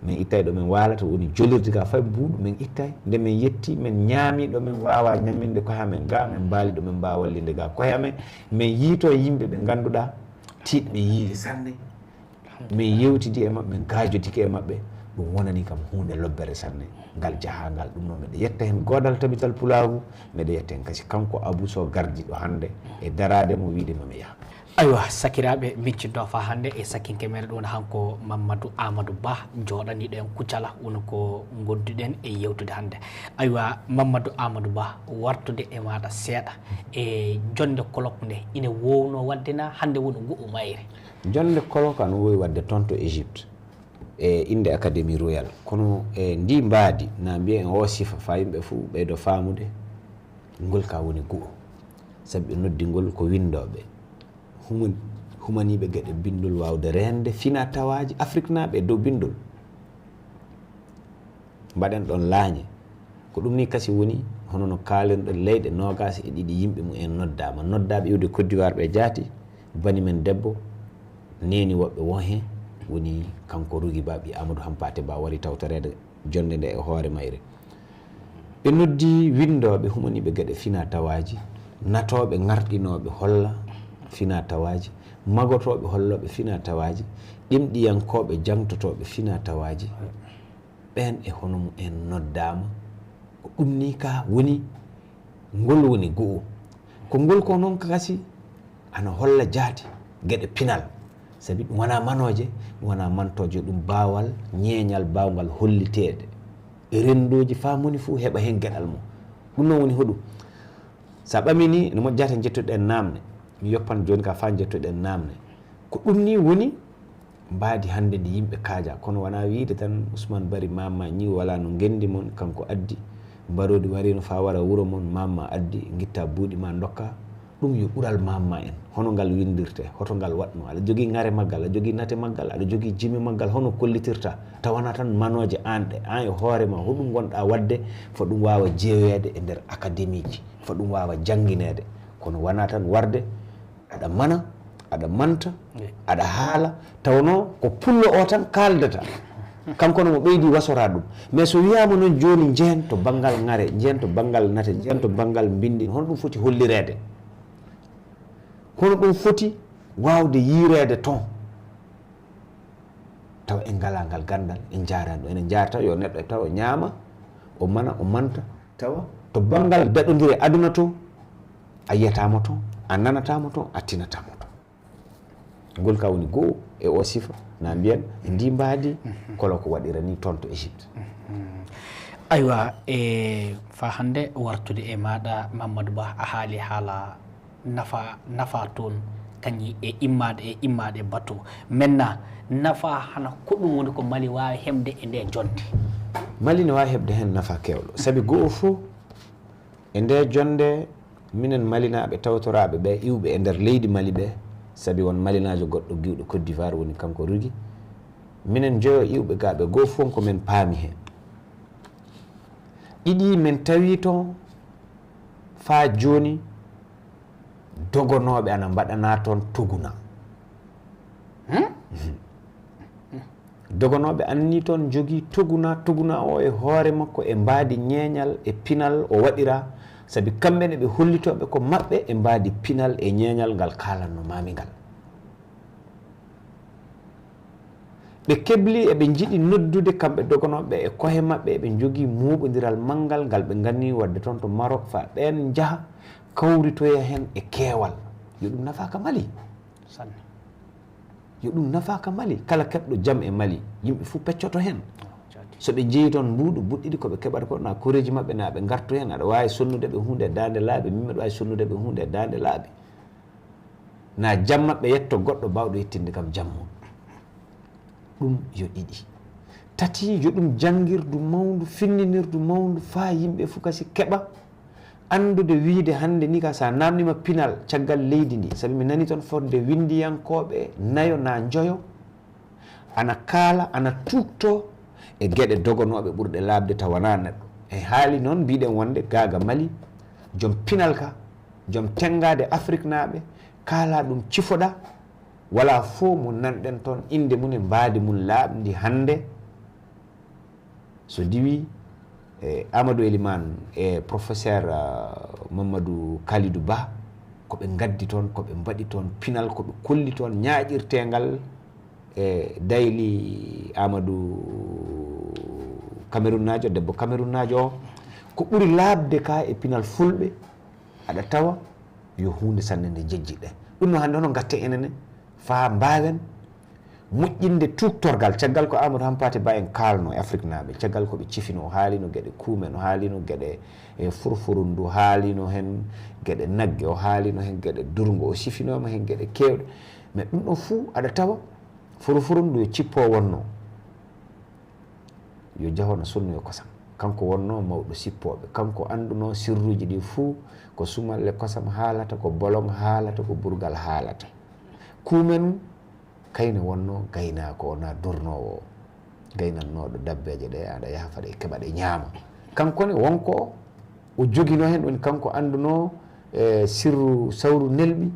Min ittay ɗo min waalata, woni jolirde gaa fay buuɗu, min ittay. Nde min yetti, min ñaami ɗo min waawaa ñamminde koye amen gaa, min mbaali ɗo min mbaawaa wallinde gaa koye amen. Min yiitoo yimɓe ɓe ngannduɗaa tiiɗɓe yiide sanne. Min yewtidi e maɓɓe, min gaajodike e maɓɓe. Ɗum wonani kam huunde lobbere sanne. Ngal jahaangal, ɗum noon miɗo yetta heen Goodal Tabital Pulaagu, miɗo yetta heen kasi kanko Abuu Soh gardiiɗo hannde e daraade mo wiide ma mi yaha. Aywa, sakiraaɓe, min ciddoo faa hannde e sakkinke meeɗen ɗum woni hanko Mammadu Aamadu Bah, jooɗaniiɗo en Kucala, woni ko ngonduɗen e yewtude hannde. Aywa, Mammadu Aamadu Bah, wartude e maaɗa seeɗa e jonnde colloque nde, ina woownoo waɗde naa hannde woni ngo'o mayre? Jonnde colloque ana woowi waɗde toon to Égypte, e innde Académie Royale. Kono e ndii mbaadi, na mbiyen e oo sifa, faa yimɓe fof ɓeydo faamude, ngol ka woni go'o. Sabu ɓe noddi ngol ko winndooɓe. Human-, humaniiɓe geɗe binndol, waawde reende finaa tawaaji Afriknaaɓe e dow binndol. Mbaɗen ɗoon laañe. Ko ɗum nii kasi woni, hono no kaalenɗon, leyɗe noogaas e ɗiɗi yimɓe mum en noddaama. Noddaaɓe iwde Côte d'Ivoire ɓe jaati, bani men debbo, neeni woɓɓe won heen, woni kanko Rougui Bah, ɓii Amadou Hampaté Bâ, wari tawtoreede jonnde nde e hoore mayre. Ɓe noddi winndooɓe, humaniiɓe geɗe finaa tawaaji, natooɓe ŋarɗinooɓe holla finaa tawaaji, magotooɓe hollooɓe finaa tawaaji, ɗemɗiyankooɓe jaŋtotooɓe finaa tawaaji, ɓeen e hono mum en noddaama. Ko ɗum nii ka woni, ngol woni go'o. Ko ngol ko noon kasi Ana holla jaati geɗe pinal, sabi ɗum wonaa manooje, ɗum wonaa mantooje, ɗum baawal ñeeñal baawngal holliteede e renndooji faa moni fuu heɓa heen geɗal mum. Ɗum noon woni hoɗum? So a ɓamii nii, ene moƴƴi jaati njettoɗen naamne. Mi yoppan jooni ka faa njettoɗen naamne. Ko ɗum nii woni mbaadi hannde ndi yimɓe kaajaa, kono wanaa wiyde tan Usmaan Bari Maama ñiw walaa no ngenndi mon, kanko addi, mbaroodi wariino faa wara wuro mon, Maama addi, ngittaa buuɗi maa ndokkaa. Ɗum yo ɓural Maama en. Hono ngal winndirtee, hoto ngal waɗnoo? Aɗa jogii ŋare maggal, aɗa jogii nate maggal, aɗa jogii jime maggal, hono kollitirtaa? Tawa wanaa tan manooje aan ɗe, aan e hoore maa, hoɗum ngon-ɗaa waɗde faa ɗum waawa jeeweede e nder akademiiji, faa ɗum waawa janngineede, kono wanaa tan warde aɗa mana, aɗa manta, aɗa haala, tawnoo ko pullo oo tan kaaldata. Kanko ne mo ɓeydi wasoraa ɗum. Mais so wiyaama noon jooni, njehen to banngal ŋare, njehen to banngal nate, njehen to banngal mbinndi, hono ɗum foti hollireede? Hono ɗum foti waawde yiyreede toon? Tawa en ngalaa ngal ganndal, en njaaraani ɗum. Enen njaarata yo neɗɗo tawa o ñaama, o mana, o manta. Tawa to banngal daɗondire aduna to, a yiyataa mo toon, a nanataa mo toon, a tinataa mo toon. Ngol ka woni goo e oo sifa, na mbiyen e ndii mbaadi, kolo ko waɗira nii toon to Égypte. Aywa, e faa hannde wartude e maaɗa, Mamadou Ba, a haali haala nafa, nafa toon, kañum e immaade, e immaade bato. Maintenant, nafa hana ko ɗum woni ko Mali waawi heɓde e ndee jonnde? Mali ne waawi heɓde heen nafa keewɗo. Sabi goo fof, e ndee jonnde, minen Malinaaɓe tawtoraaɓe ɓee iwɓe e nder leydi Mali ɓee, sabi won Malinaajo goɗɗo giwɗo Côte d'Ivoire woni kanko rugi. Minen njoyo iwɓe gaa ɓee, goo fof ko men paami heen. Ɗiɗi, men tawi toon faa jooni dogonooɓe ana mbaɗanaa toon tuguna. Hmm? Mhm. Dogonooɓe ana nii toon njogii tuguna, tuguna oo e hoore makko e mbaadi ñeeñal e pinal o waɗiraa, sabi kamɓe ne ɓe hollitooɓe ko maɓɓe e mbaadi pinal e ñeeñal ngal kaalanno maa mi ngal. Ɓe keblii, eɓe njiɗi noddude kamɓe dogonooɓe e kohe maɓɓe, eɓe njogii mooɓondiral manngal ngal ɓe nganni waɗde toon to Maroc, faa ɓeen njaha kawritoya heen e keewal. Yo ɗum nafa ka Mali. Sanne. Yo ɗum nafa ka Mali. Kala keɓɗo jam e Mali, yimɓe fuu peccoto heen. So ɓe njeyi toon mbuuɗu, buɗɗiɗi ko ɓe keɓata ko, na koreeji maɓɓe, na ɓe ngartu heen. Aɗa waawi sonnude ɓe huunde e daande laabi, min mbeɗa waawi sonnude ɓe huunde e daande laabi. Na jam maɓɓe yetto goɗɗo baawɗo yettinde kam jam mum. Ɗum yo ɗiɗi. Tati, yo ɗum janngirdu mawndu, finninirdu mawndu, faa yimɓe fuu kasi keɓa anndude, wiyde hannde nii ka, so a naamniima pinal caggal leydi ndi, sabi mi nanii toon fotde winndiyankooɓe nayo naa njoyo, ana kaala, ana tuugtoo e geɗe dogonooɓe ɓurɗe laaɓde tawa wanaa neɗɗo. E haali noon, mbiɗen wonde gaaga Mali, jom pinal ka, jom tenngaade Afriknaaɓe, kaalaa ɗum, cifoɗaa, walaa fof mo nanɗen toon innde mum e mbaadi mum laaɓndi hannde. So diwii, e Amadou Elimane e professeur, ah, Mamadou Kalidou Ba, ko ɓe ngaddi toon, ko ɓe mbaɗi toon pinal, ko ɓe kolli toon ñaaƴirteengal e Dayli Amadou Camerounnaajo, debbo Camerounnaajo o. Ko ɓuri laaɓde ka e pinal fulɓe, aɗa tawa yo huunde sanne nde njejjitɗen. Ɗum noon hannde hono ngatten enen ne faa mbaawen moƴƴinde tuugtorgal, caggal ko Amadou Hampaate Ba en kaalnoo e Afriknaaɓe, caggal ko ɓe cifinoo, o haalino geɗe kuumen, o haalino geɗe, e, furfurundu, o haalino heen geɗe nagge, o haalino heen geɗe durngo, o sifinooma heen geɗe keewɗe. Mais ɗum ɗoo fuu, aɗa tawa furfurundu yo cippoo wonnoo, yo jahoo na sonnoyoo kosam. Kanko wonnoo mawɗo sippooɓe, kanko anndunoo sirruuji ɗii fuu, ko sumalle kosam haalata, ko bolong haalata, ko burgal haalata. Kuumen kayne wonnoo gaynaako o, naa durnoowo o, gaynannooɗo dabbeeje ɗee, aɗa yaha faa ɗe keɓa ɗe ñaama. Kanko ne won ko o joginoo heen, woni kanko anndunoo, e, sirru sawru nelɓi,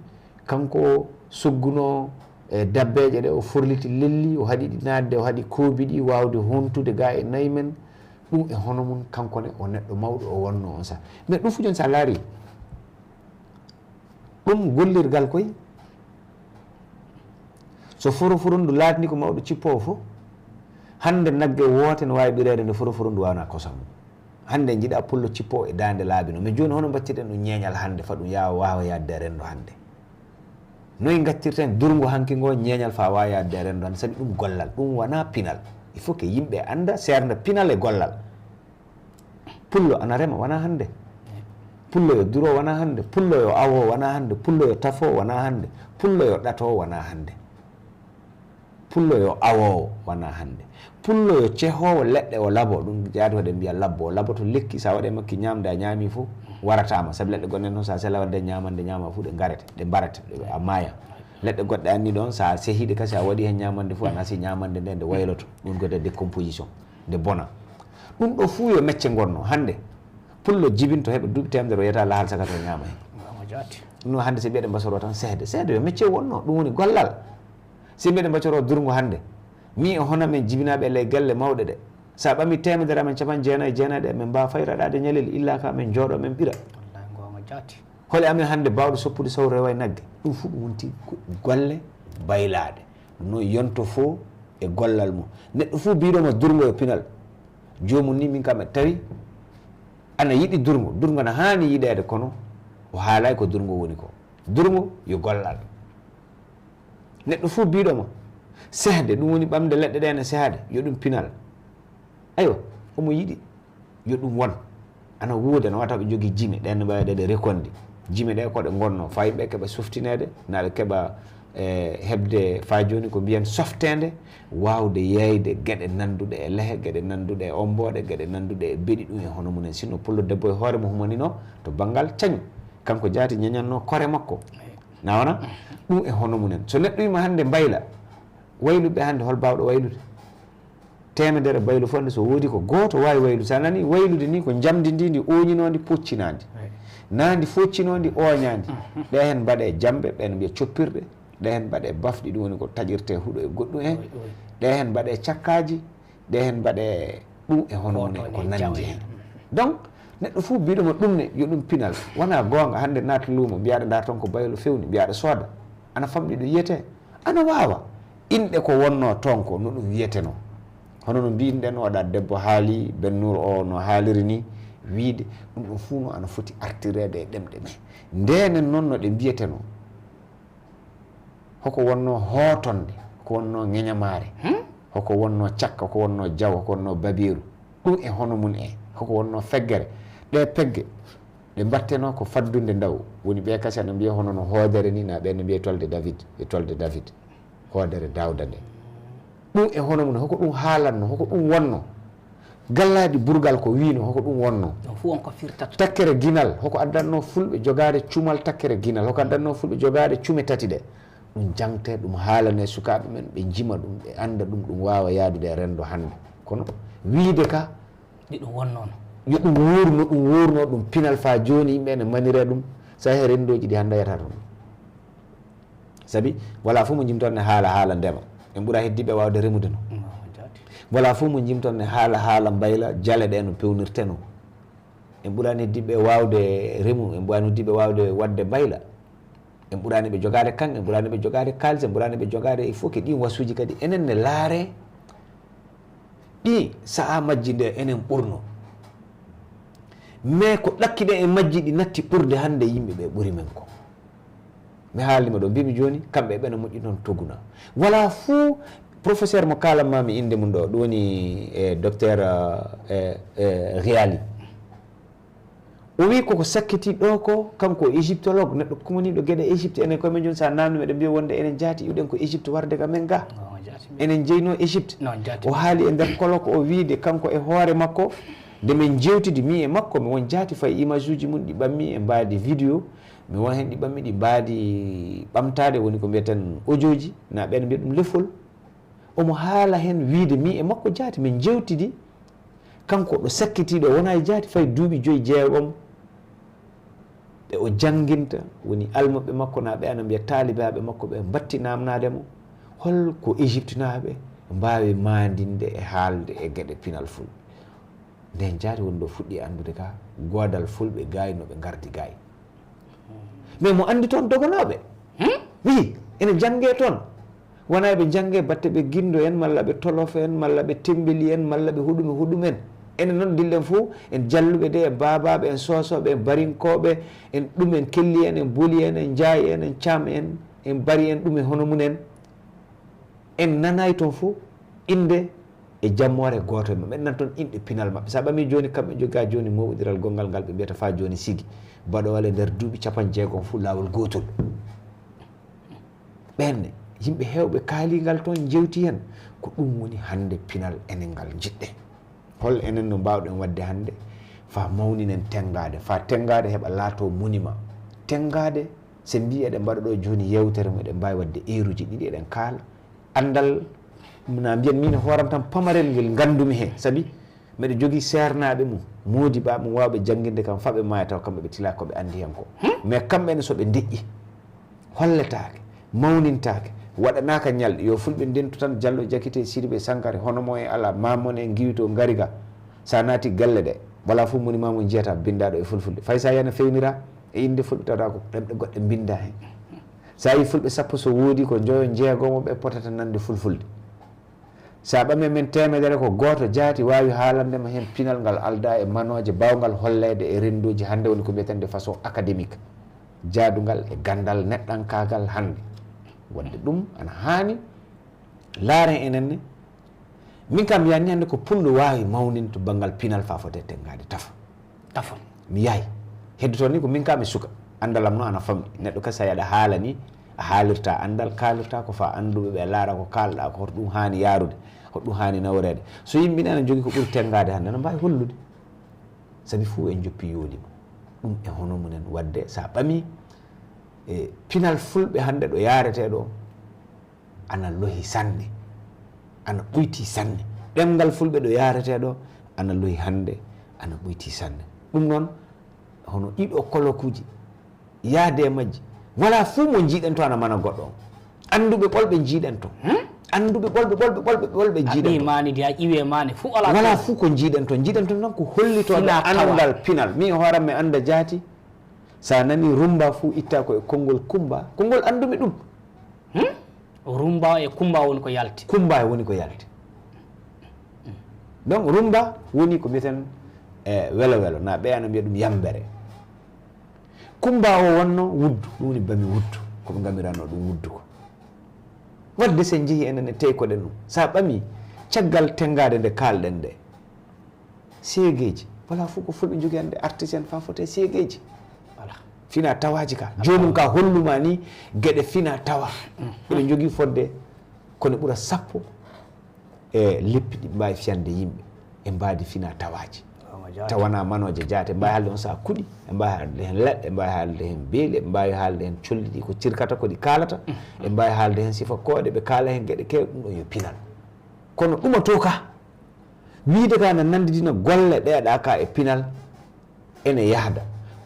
kanko soggunoo, e, dabbeeje ɗee, o forliti lelli, o haɗi ɗi naatde, o haɗi koobi ɗii waawde hontude gaa e nayi men. Ɗum e hono mum, kanko ne o neɗɗo mawɗo o wonnoo on sah. Mais ɗum fuu jooni so a laarii, ɗum gollirgal koy, so foroforondu laatni ko mawɗo cippoowo fof, hannde nagge woote no waawi ɓireede nde foroforondu waanaa kosam mum. Hannde njiɗaa pullo cippoowo e daande laabi no. Mais jooni hono mbaɗtirɗen ɗum ñeeñal hannde, faa ɗum yaawa waawa yaadde e renndo hannde? Noy ngattirten durngo hanki ngoo ñeeñal faa waawa yaade e renndo hannde? Sabi ɗum gollal, ɗum wanaa pinal. Il faut que yimɓe annda seernda pinal e gollal. Pullo ana rema, wanaa hannde. Pullo yo duroo, wanaa hannde. Pullo yo awoo, wanaa hannde. Pullo yo tafoo, wanaa hannde. Pullo yo ɗatoo, wanaa hannde. Pullo yo awoowo, wanaa hannde. Pullo yo cehoowo leɗɗe, o laboo. Ɗum jaati waɗe mbiya labbo. O laboto lekki, so a waɗi makki ñaamde, a ñaamii fof, warataama. Sabi leɗɗe gonɗe noon, so a sela waɗde ñaamande, ñaama fof, ɗe ngarete, ɗe mbarete, a maaya. Leɗɗe goɗɗe anni ɗoon, so a sehii ɗe kasi, a waɗi heen ñaamande fof, a nasi ñaamande nde, nde wayloto. Ɗum ko wiyetee décomposition, nde bona. Ɗum ɗo fuu yo mecce ngonnoo. Hannde, pullo jibinto heɓa duuɓi teemedere, o yiyata lahal sakat o ñaama heen. Ɗum noon hannde, so mbiyeɗen mbasoroo tan sehde. Sehde yo mecce wonnoo, ɗum woni gollal. Si mbiɗen mbacoroo durngo hannde, mi e hono men jibinaaɓe e ley galle mawɗe ɗe, so a ɓamii teemedere amen, capanɗe jeenayi e jeenayi ɗe, men mbaawa fay raɗaade ñalel, illa ka men njooɗoo, men ɓira. Wallaahi, goonga jaati. Holi amen hannde baawɗo soppude sawru rewa e nagge? Ɗum fof ɗum wonti ko golle baylaaɗe. Ɗum noon yonto fof e gollal mum. Neɗɗo fof biiɗo ma durngo yo pinal. Joomum ni min kam tawi ana yiɗi durngo. Durngo ana haani yiɗeede, kono o haalaay ko durngo woni ko. Durngo yo gollal. Neɗɗo fof biiɗo ma sehde, ɗum woni ɓamde leɗɗe ɗe ene sehade, yo ɗum pinal. Aywa, omo yiɗi yo ɗum won. Ana woodi, ana wata ɓe njogii jime, ɗeen no mbaawɗe ɗe rekonde. Jime ɗe ko ɗe ngonnoo, faa yimɓe keɓa softineede, naa ɓe keɓa, e, heɓde faa jooni ko mbiyen softeende, waawde yeeyde geɗe nannduɗe e lehe, geɗe nannduɗe e ommbooɗe, geɗe nannduɗe e beɗi, ɗum e hono mum en. Sinno pullo debbo e hoore mum humanino to banngal cañu. Kanko jaati ñañannoo kore makko. Na wona? Ɗum e hono mum en. So neɗɗo wiima hannde mbayla, wayluɓe hannde hol baawɗo waylude? Teemedere baylo fof hannde so woodi ko gooto waawi waylude. So a nanii waylude nii ko njamndi ndi, ndi ooñinoo ndi, poccinaa ndi. Naa ndi fooccinoo ndi, ooñaa ndi. Ɗe heen mbaɗee jammbe, ɓeen mbiya coppirɗe. Ɗe heen mbaɗee bafɗi, ɗum woni ko taƴirtee huɗo e goɗɗum en. Ɗe heen mbaɗee cakkaaji. Ɗe heen mbaɗee ɗum e hono mum en ko nanndi heen. Donc, neɗɗo fof biiɗo ma ɗum ne, yo ɗum pinal. Wonaa goonga, hannde naat luumo, mbiyaa-ɗaa ndaa toon ko baylo fewni, mbiyaa-ɗaa sooda. Ana famɗi ɗo yiyetee? Ana waawa. Inɗe ko wonnoo toon ko, no ɗum wiyetenoo. Hono no mbiy-ɗen, oɗaa debbo haali, Ben Nuur o no haaliri nii, wiyde ɗum ɗum fuu no ana foti artireede e ɗemɗe men. Ndenen noon no ɗe mbiyetenoo. Hoko wonnoo hootonde, hoko wonnoo ŋeñamaare, hoko wonnoo cakka, hoko wonnoo jaw, hoko wonnoo babeeru, ɗum e hono mum en, hoko wonnoo feggere. Ɗee pegge, ɗe mbattenoo ko faddunde ndaw, woni ɓee kasi ana mbiya hono no hoodere nii, naa ɓee no mbiya Étoile de David, Étoile de David, hoodere Daawda nde. Ɗum e hono mum, hoko ɗum haalannoo, hoko ɗum wonnoo? Gallaaɗi burgal ko wiinoo, hoko ɗum wonnoo? Ɗum fuu on ko firtata. Takkere ginal, hoko addannoo fulɓe jogaade cumal takkere ginal, hoko addannoo fulɓe jogaade cume tati ɗe? Ɗum jangtee, ɗum haalanee sukaaɓe men, ɓe njima ɗum, ɓe annda ɗum, ɗum waawa yaadude e renndo hannde. Kono wiyde ka, ɗi ɗum wonnoo no, yo ɗum wuur no ɗum wuurnoo, ɗum pinal faa jooni yimɓe ene maniree ɗum, so a yehii renndooji ɗi hannde a yiyata ɗum. Sabi walaa fof mo njimton ne haala haala ndema. En ɓuraa heddiiɓe waawde remude no. Walaa fof mo njimton ne haala haala mbayla, jale ɗee no peewnirtenoo. En ɓuraani heddiiɓe waawde remu, en ɓuraani heddiiɓe waawde waɗde mbayla. En ɓuraani ɓe jogaade kaŋŋe, en ɓuraani ɓe jogaade kaalis, en ɓuraani ɓe jogaade, il faut que ɗiin wasuuji kadi enen ne laaree. Ɗii sahaa majji nde enen ɓurnoo. Mais ko ɗakki ɗen e majji ɗi natti ɓurde hannde yimɓe ɓe ɓuri men ko. Mi haalni ma ɗoo, mbiimi jooni, kamɓe e ɓe no moƴƴi toon toguna. Walaa fuu professeur mo kaalan maa mi innde mum ɗoo, ɗum woni, e, docteur, e, e, Riali. O wii koko sakkiti ɗoo ko, kanko o égyptologue, neɗɗo kumaniiɗo geɗe Égypte. Enen koye men jooni, so a naamnii, meɗen mbiya wonde enen jaati iwɗen ko Égypte warde ka men ga. Enen jeynoo Égypte. O haali e nder colloque o wiide kanko e hoore makko, nde min njeewtidi, mi e makko, mi won jaati fay image uji mum ɗi ɓammi e mbaadi vidéo, mi won heen ɗi ɓammi ɗi mbaadi ɓamtaade, woni ko mbiyeten audio ji, naa ɓeen mbiya ɗum lefol. Omo haala heen wiide mi e makko jaati min njeewtidi, kanko ɗo sakkitiiɗo, wonaa e jaati fay duuɓi joyi jeegomo, ɓe o jannginta, woni almuɓɓe makko naa ɓe ana mbiya taalibaaɓe makko ɓe mbatti naamnaade mo, hol ko Égyptenaaɓe mbaawi maandinde e haalde e geɗe pinal fulɓe. Ndeen jaati woni ɗo fuɗɗii anndude ka goodal fulɓe gaay no ɓe ngardi gaay. Mais mo anndi toon doganooɓe. Wi, ene janngee toon. Wonaa eɓe njanngee batte ɓe Ginndo en, malla ɓe Tolof en, malla ɓe Temmbeli en, malla ɓe huɗum e huɗum en. Enen noon, dillen fof, en Jalluɓe de, e Baabaaɓe, en Soosooɓe, en Barinkooɓe, en ɗum en Kelli en, en Boli en, en Njaay en, en Caam en, en mbari en ɗum e hono mum en. En nanaay toon fof innde e jammoore gooto e maɓɓe. En nan toon inɗe pinal maɓɓe. So a ɓamii jooni, kamɓe njogaa jooni mooɓondiral gonngal ngal ɓe mbiyata faa jooni sigi, baɗoole nder duuɓi capanɗe jeegom fof laawol gootol. Ɓeen ne, yimɓe heewɓe kaalii ngal toon, njewtii heen. Ko ɗum woni hannde pinal enen ngal njiɗɗen. Hol enen no mbaawɗen waɗde hannde faa mawninen Tenngaade, faa Tenngaade heɓa laatoo monument? Tenngaade, so en mbii eɗen mbaɗa ɗoo jooni yeewtere mum, eɗen mbaawi waɗde eeruuji ɗiɗi, eɗen kaala. Anndal, na mbiyan miin e hooram tan pamarel ngel nganndumi heen, sabi miɗo jogii seernaaɓe mum, moodibaaɓe mum waawɓe jannginde kam faa ɓe maaya tawa kamɓe ɓe tilaa ko ɓe anndi heen ko. Mais kamɓe ne so ɓe ndeƴƴi, holletaake, mawnintaake, waɗanaaka ñalɗi, yo fulɓe ndentu tan Jallo Jakite, Sidibe Sankare, hono mo e alaa, Maamon e Ngiwito ngari ga. So a naati galle ɗe, walaa fof monument mo njiyata binndaaɗo e fulfulde. Fay so a yiyii ana fewniraa e innde fulɓe, tawata ko ɗemɗe goɗɗe mbinndaa heen. So a yii fulɓe sappo, so woodii ko njoyo, njeegomo ɓe potata nande fulfulde. So a ɓamii men teemedere, ko gooto jaati waawi haalande ma heen pinal ngal aldaa e manooje baawngal holleede e renndooji hannde woni ko mbiyeten de façon académique, jaadungal e ganndal neɗɗankaagal hannde. Waɗde ɗum ana haani laaren enen ne. Min kam mi yaani hannde ko pullo waawi mawninde to banngal pinal faa foti e Tenngaade tafo. Tafo. Mi yahi. Heddotoo nii ko min kaa mi suka. Anndal am noon ana famɗi. Neɗɗo kadi so a yii aɗa haala nii, a haalirta anndal, kaalirta ko faa annduɓe ɓe, laara ko kaalɗaa ko, hoto ɗum haani yaarude, hoto ɗum haani naworeede. So yimɓe ne ana njogii ko ɓuri Tenngaade hannde, ana mbaawi hollude. Sabi fuu en njoppii yooli mum. Ɗum e hono mum en waɗde, so a ɓamii, e pinal fulɓe hannde ɗo yaaretee ɗoo, ana lohi sanne, ana ɓoyti sanne. Ɗemngal fulɓe ɗo yaaretee ɗoo, ana lohi hannde, ana ɓoyti sanne. Ɗum noon, hono ɗiɗo kolokuuji, yaade e majji, walaa fuu mo njiiɗen to ana mana goɗɗo on. Annduɓe ɓolɓe njiiɗen to. Hmm? Annduɓe ɓolɓe, ɓolɓe, ɓolɓe, ɓolɓe a njiiɗen ɓii to. Maani de, a iwee maani, fuu alaa walaa toon. Fuu ko njiiɗen to. Njiiɗen to noon ko hollitooɓe Finaa tawa. Anndal pinal. Min e hooram mi annda jaati. So a nanii Rumba fuu ittaa ko e konngol Kumba. Konngol anndumi ɗum. Hmm? Rumba e Kumba woni ko yalti. Kumba e woni ko yalti. Donc, Rumba woni ko mbiyeten, eh, welo welo. Na ɓe ana mbiya ɗum yambere. Kumba o wonno wuddu, ɗum woni bami wuddu. Ko ɓe ngamiranno ɗum wuddu ko. Waɗde so en njehii enen e teykoɗen ɗum. So a ɓamii caggal Tenngaade nde kaalɗen nde. Seegeeji. Walaa fof ko fulɓe njogii hannde artiste en faa foti e seegeeji. Voilà. Finaa tawaaji ka. Joomum ka hollu ma nii geɗe finaa tawaa. Mm. Eɓe njogii fodde kono ɓura sappo e leppi ɗi mbaawi fiyande yimɓe e mbaadi finaa tawaaji. Tawanaa manooje jaate, mbaawi haalde on so a kuɗi, ɓe mbaawi haalde heen leɗɗe, ɓe mbaawi haalde heen beeli, ɓe mbaawi haalde heen colli ɗi ko cirkata, ko ɗi kaalata, ɓe mbaawi haalde heen sifa koode, ɓe kaala heen geɗe keewɗe, ɗum ɗon yo pinal. Kono ɗumatoo ka, wiyde ka na nanndidina golle ɗeeɗaa ka e pinal, ene yahda,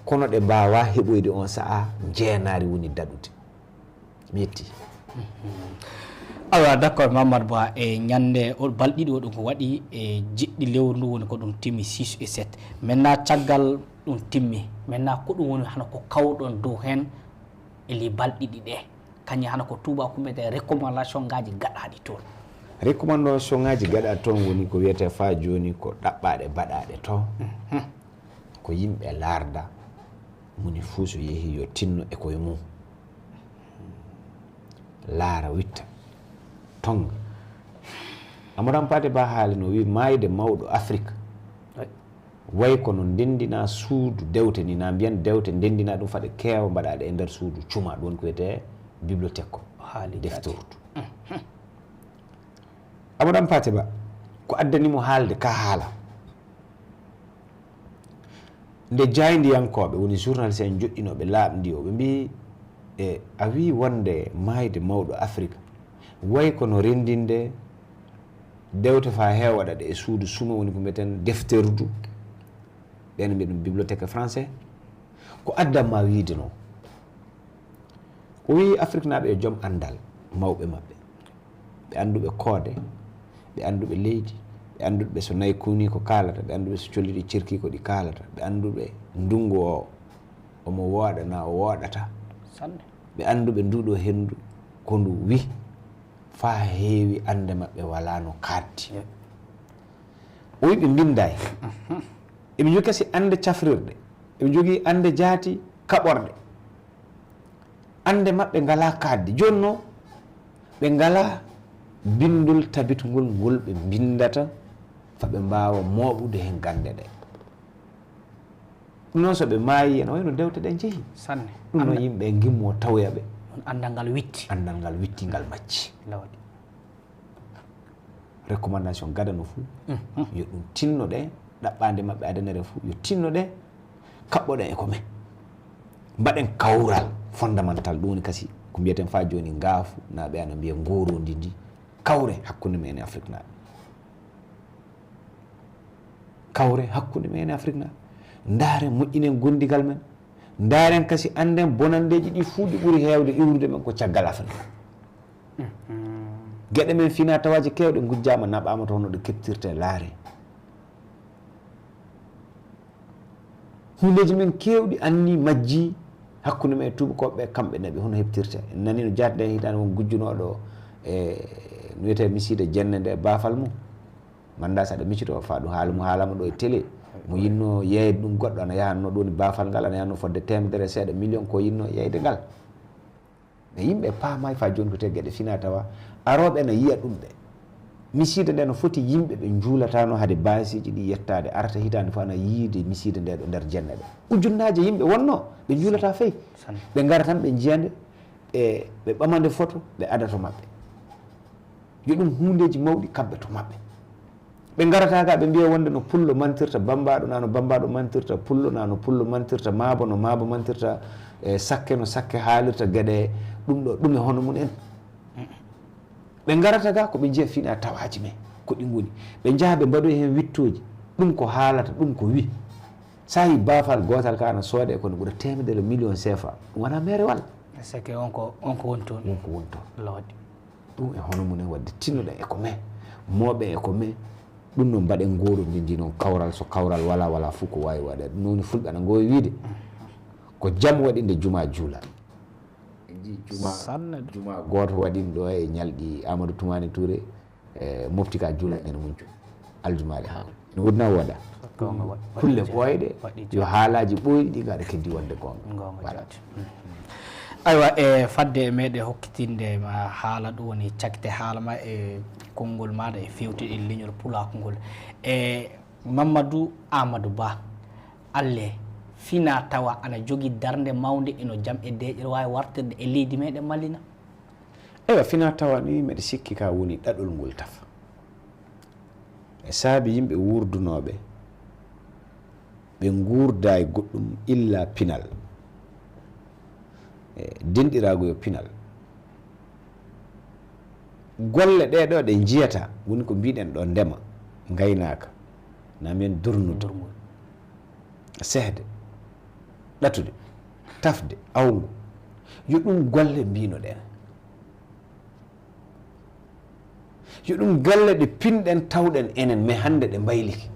kono ɗe mbaawaa heɓoyde on sahaa, njeenaari woni daɗude. Mi yettii. Awa, d'accord, Mamadou Ba, e ñannde o, balɗe ɗiɗi o ɗum ko waɗi e jeɗɗi lewru ndu woni ko ɗum timmi six et sept. Maintenant, caggal ɗum timmi, maintenant ko ɗum woni hano ko kawɗon dow heen e ley balɗe ɗiɗi ɗe? Kañum hano ko tuuba kumbete recommandation ngaaji gaɗaaɗi toon. Recommandation ngaaji gaɗaaɗi toon woni ko wiyetee faa jooni ko ɗaɓɓaaɗe baɗaaɗe toon. Mhm. Ko yimɓe laarda, moni fuu so yehii yo tinno e koye mum. Laara, witta, tonnga. Amadou Hampâté Bâ haali no wii maayde mawɗo Afrik. Way ko no ndenndinaa suudu dewte nii, na mbiyan dewte ndenndinaa ɗum fade keewa mbaɗaa ɗe e nder suudu cuma, ɗum woni ko wiyetee bibliothèque ko. O haali jaati. Deftordu. Mhm. Amadou Hampâté Bâ, ko addani mo haalde ka haala. Nde jaayndiyankooɓe, woni journaliste en joɗɗinooɓe laaɓndi o, ɓe mbii, e, a wii wonde maayde mawɗo Afrik, way ko no renndinde dewte faa heewa waɗa ɗe e suudu suma, woni ko mbiyeten defterdu, ɓe no mbiya ɗum bibliothèque e français. Ko addan maa wiide noon? O wii Afriknaaɓe yo jom anndal mawɓe maɓɓe. Ɓe annduɓe koode, ɓe annduɓe leydi, ɓe annduɓe so nayi kuunii ko kaalata, ɓe annduɓe so colli ɗi cirkii ko ɗi kaalata, ɓe annduɓe ndunngu oo, omo wooɗa naa o wooɗataa. Sanne. Ɓe annduɓe nduu ɗoo henndu ko ndu wii, faa heewi annde maɓɓe walaa no kaaɗdi. Yep. O wii ɓe mbinndaay. Mhm. Eɓe njogii kasi annde cafrirɗe, eɓe njogii annde jaati kaɓorɗe. Annde maɓɓe ngalaa kaaɗdi. Jooni non, ɓe ngalaa binndol tabitungol ngol ɓe mbinndata, faa ɓe mbaawa mooɓude heen gannde ɗee. Ɗum noon, so ɓe maayii, ene wayi no dewte ɗee njehi. Sanne. Ɗum noon, yimɓe ngimmoo tawoya ɓe. Ɗum anndal ngal witti. Anndal ngal witti, ngal macci. Lawɗi. Recommandation gadano fuu, yo ɗum tinno ɗe, ɗaɓɓaande maɓɓe adanere fuu, yo tinno ɗe, kaɓɓoɗen e ko men. Mbaɗen kawral fondamental, ɗum woni kasi ko mbiyeten faa jooni ngaafu, naa ɓe ana mbiya ngooroondi ndi. Kawre hakkunde men e Afriknaaɓe. Kawre hakkunde men e Afriknaaɓe. Ndaaren, moƴƴinen gondigal men. Ndaaren kasi, annden bonanndeeji ɗi fuu ɗi ɓuri heewde iwrude men ko caggal Afrik. Geɗe men finaa tawaaji keewɗe ngujjaama, naɓaama to hono ɗe keɓtirtee, laaree. Huundeeji men keewɗi anni majjii hakkunde men e tuubakooɓe ɓe, kamɓe naɓi, hono heɓtirtee. En nanii no jaati ndee hitaande won gujjunooɗo e no wiyetee misiide jenne ndee baafal mum. Mi anndaa so aɗa miccitoo faa ɗum haala mo haalama ɗoo e télé. Mo yinnoo yeeyde ɗum goɗɗo, ana yahanno ɗum woni baafal ngal, ana yahanno fodde teemedere e seeɗa million ko yinnoo yeeyde ngal. Mais yimɓe paamaay faa jooni ko tee geɗe finaa tawaa. Arooɓe ana yiya ɗum ɓe. Misiide ndee no foti yimɓe ɓe njuulataano hade baasiiji ɗii yettaade, arata hitaande fof ana yiide misiide ndee ɗo nder jenne ɗo. Ujunnaaje yimɓe wonnoo, ɓe njuulataa fey. Sanne. Ɓe ngara tan ɓe njiya nde, ɓe, ɓe ɓama nde foto, ɓe ada to maɓɓe. Yo ɗum huundeeji mawɗi kabbe to maɓɓe. Ɓe ngarataa gaa ɓe mbiya wonde no pullo mantirta bammbaaɗo, naa no bammbaaɗo mantirta pullo, naa no pullo mantirta maabo, no maabo mantirta, e, sakke, no sakke haalirta geɗe, ɗum ɗo, ɗum e hono mum en. Ɓe ngarata gaa ko ɓe njiya finaa tawaaji men, ko ɗi ngoni. Ɓe njaha ɓe mbaɗoya heen wittooji, ɗum ko haalata, ɗum ko wii. So a yii baafal gootal kaa ana soodee ko no ɓura teemedere million C F A, ɗum wonaa meerewal. Seke on ko, on ko woni toon. Won ko woni toon. Lawdi. Ɗum e hono mum en waɗde tinnoɗen e ko men, mooɓen e ko men. Ɗum noon mbaɗen ngooroondi ndi noon kawral, so kawral walaa, walaa fof ko waawi waɗeede. Ɗum noon woni fulɓe ana ngoowi wiide, ko jam waɗi nde jumaa juulaa. En njii jumaa, sanne ɗum. Jumaa gooto waɗiino ɗo e ñalɗi Amadou Toumani Touré, e mofti ka juulaa ene mum. Aljumaare haa. No wudna wooda. Goonga wa-, kulle waɗi ɓooyɗe, waɗi yo jam. Haalaaji ɓooyɗi ɗi ngaɗa keddi wonde goonga. Goonga. Voilà. Jaati. Aywa, e fadde e meɗen hokkitinde ma haala, ɗum woni cakite haala ma e konngol maaɗa e fewte e leñol pulaaku ngol. E Mamadou Amadou Ba, alle finaa tawa ana jogii darnde mawnde ino jam e deeƴere waawi wartirde e leydi meɗen Mali na? Eywa, finaa tawa nii, miɗo sikki ka woni ɗaɗol ngol tafa. E saabi yimɓe wuurdunooɓe, ɓe nguurdaay goɗɗum illa pinal, e denɗiraagu yo pinal. Golle ɗee ɗoo ɗe njiyata, woni ko mbiɗen ɗoo ndema, ngaynaaka, na mbiyen durnude. Durngol. Sehde, ɗatude, tafde, awngo. Yo ɗum golle mbino ɗen. Yo ɗum golle ɗe pinɗen tawɗen enen, mais hannde ɗe mbaylike.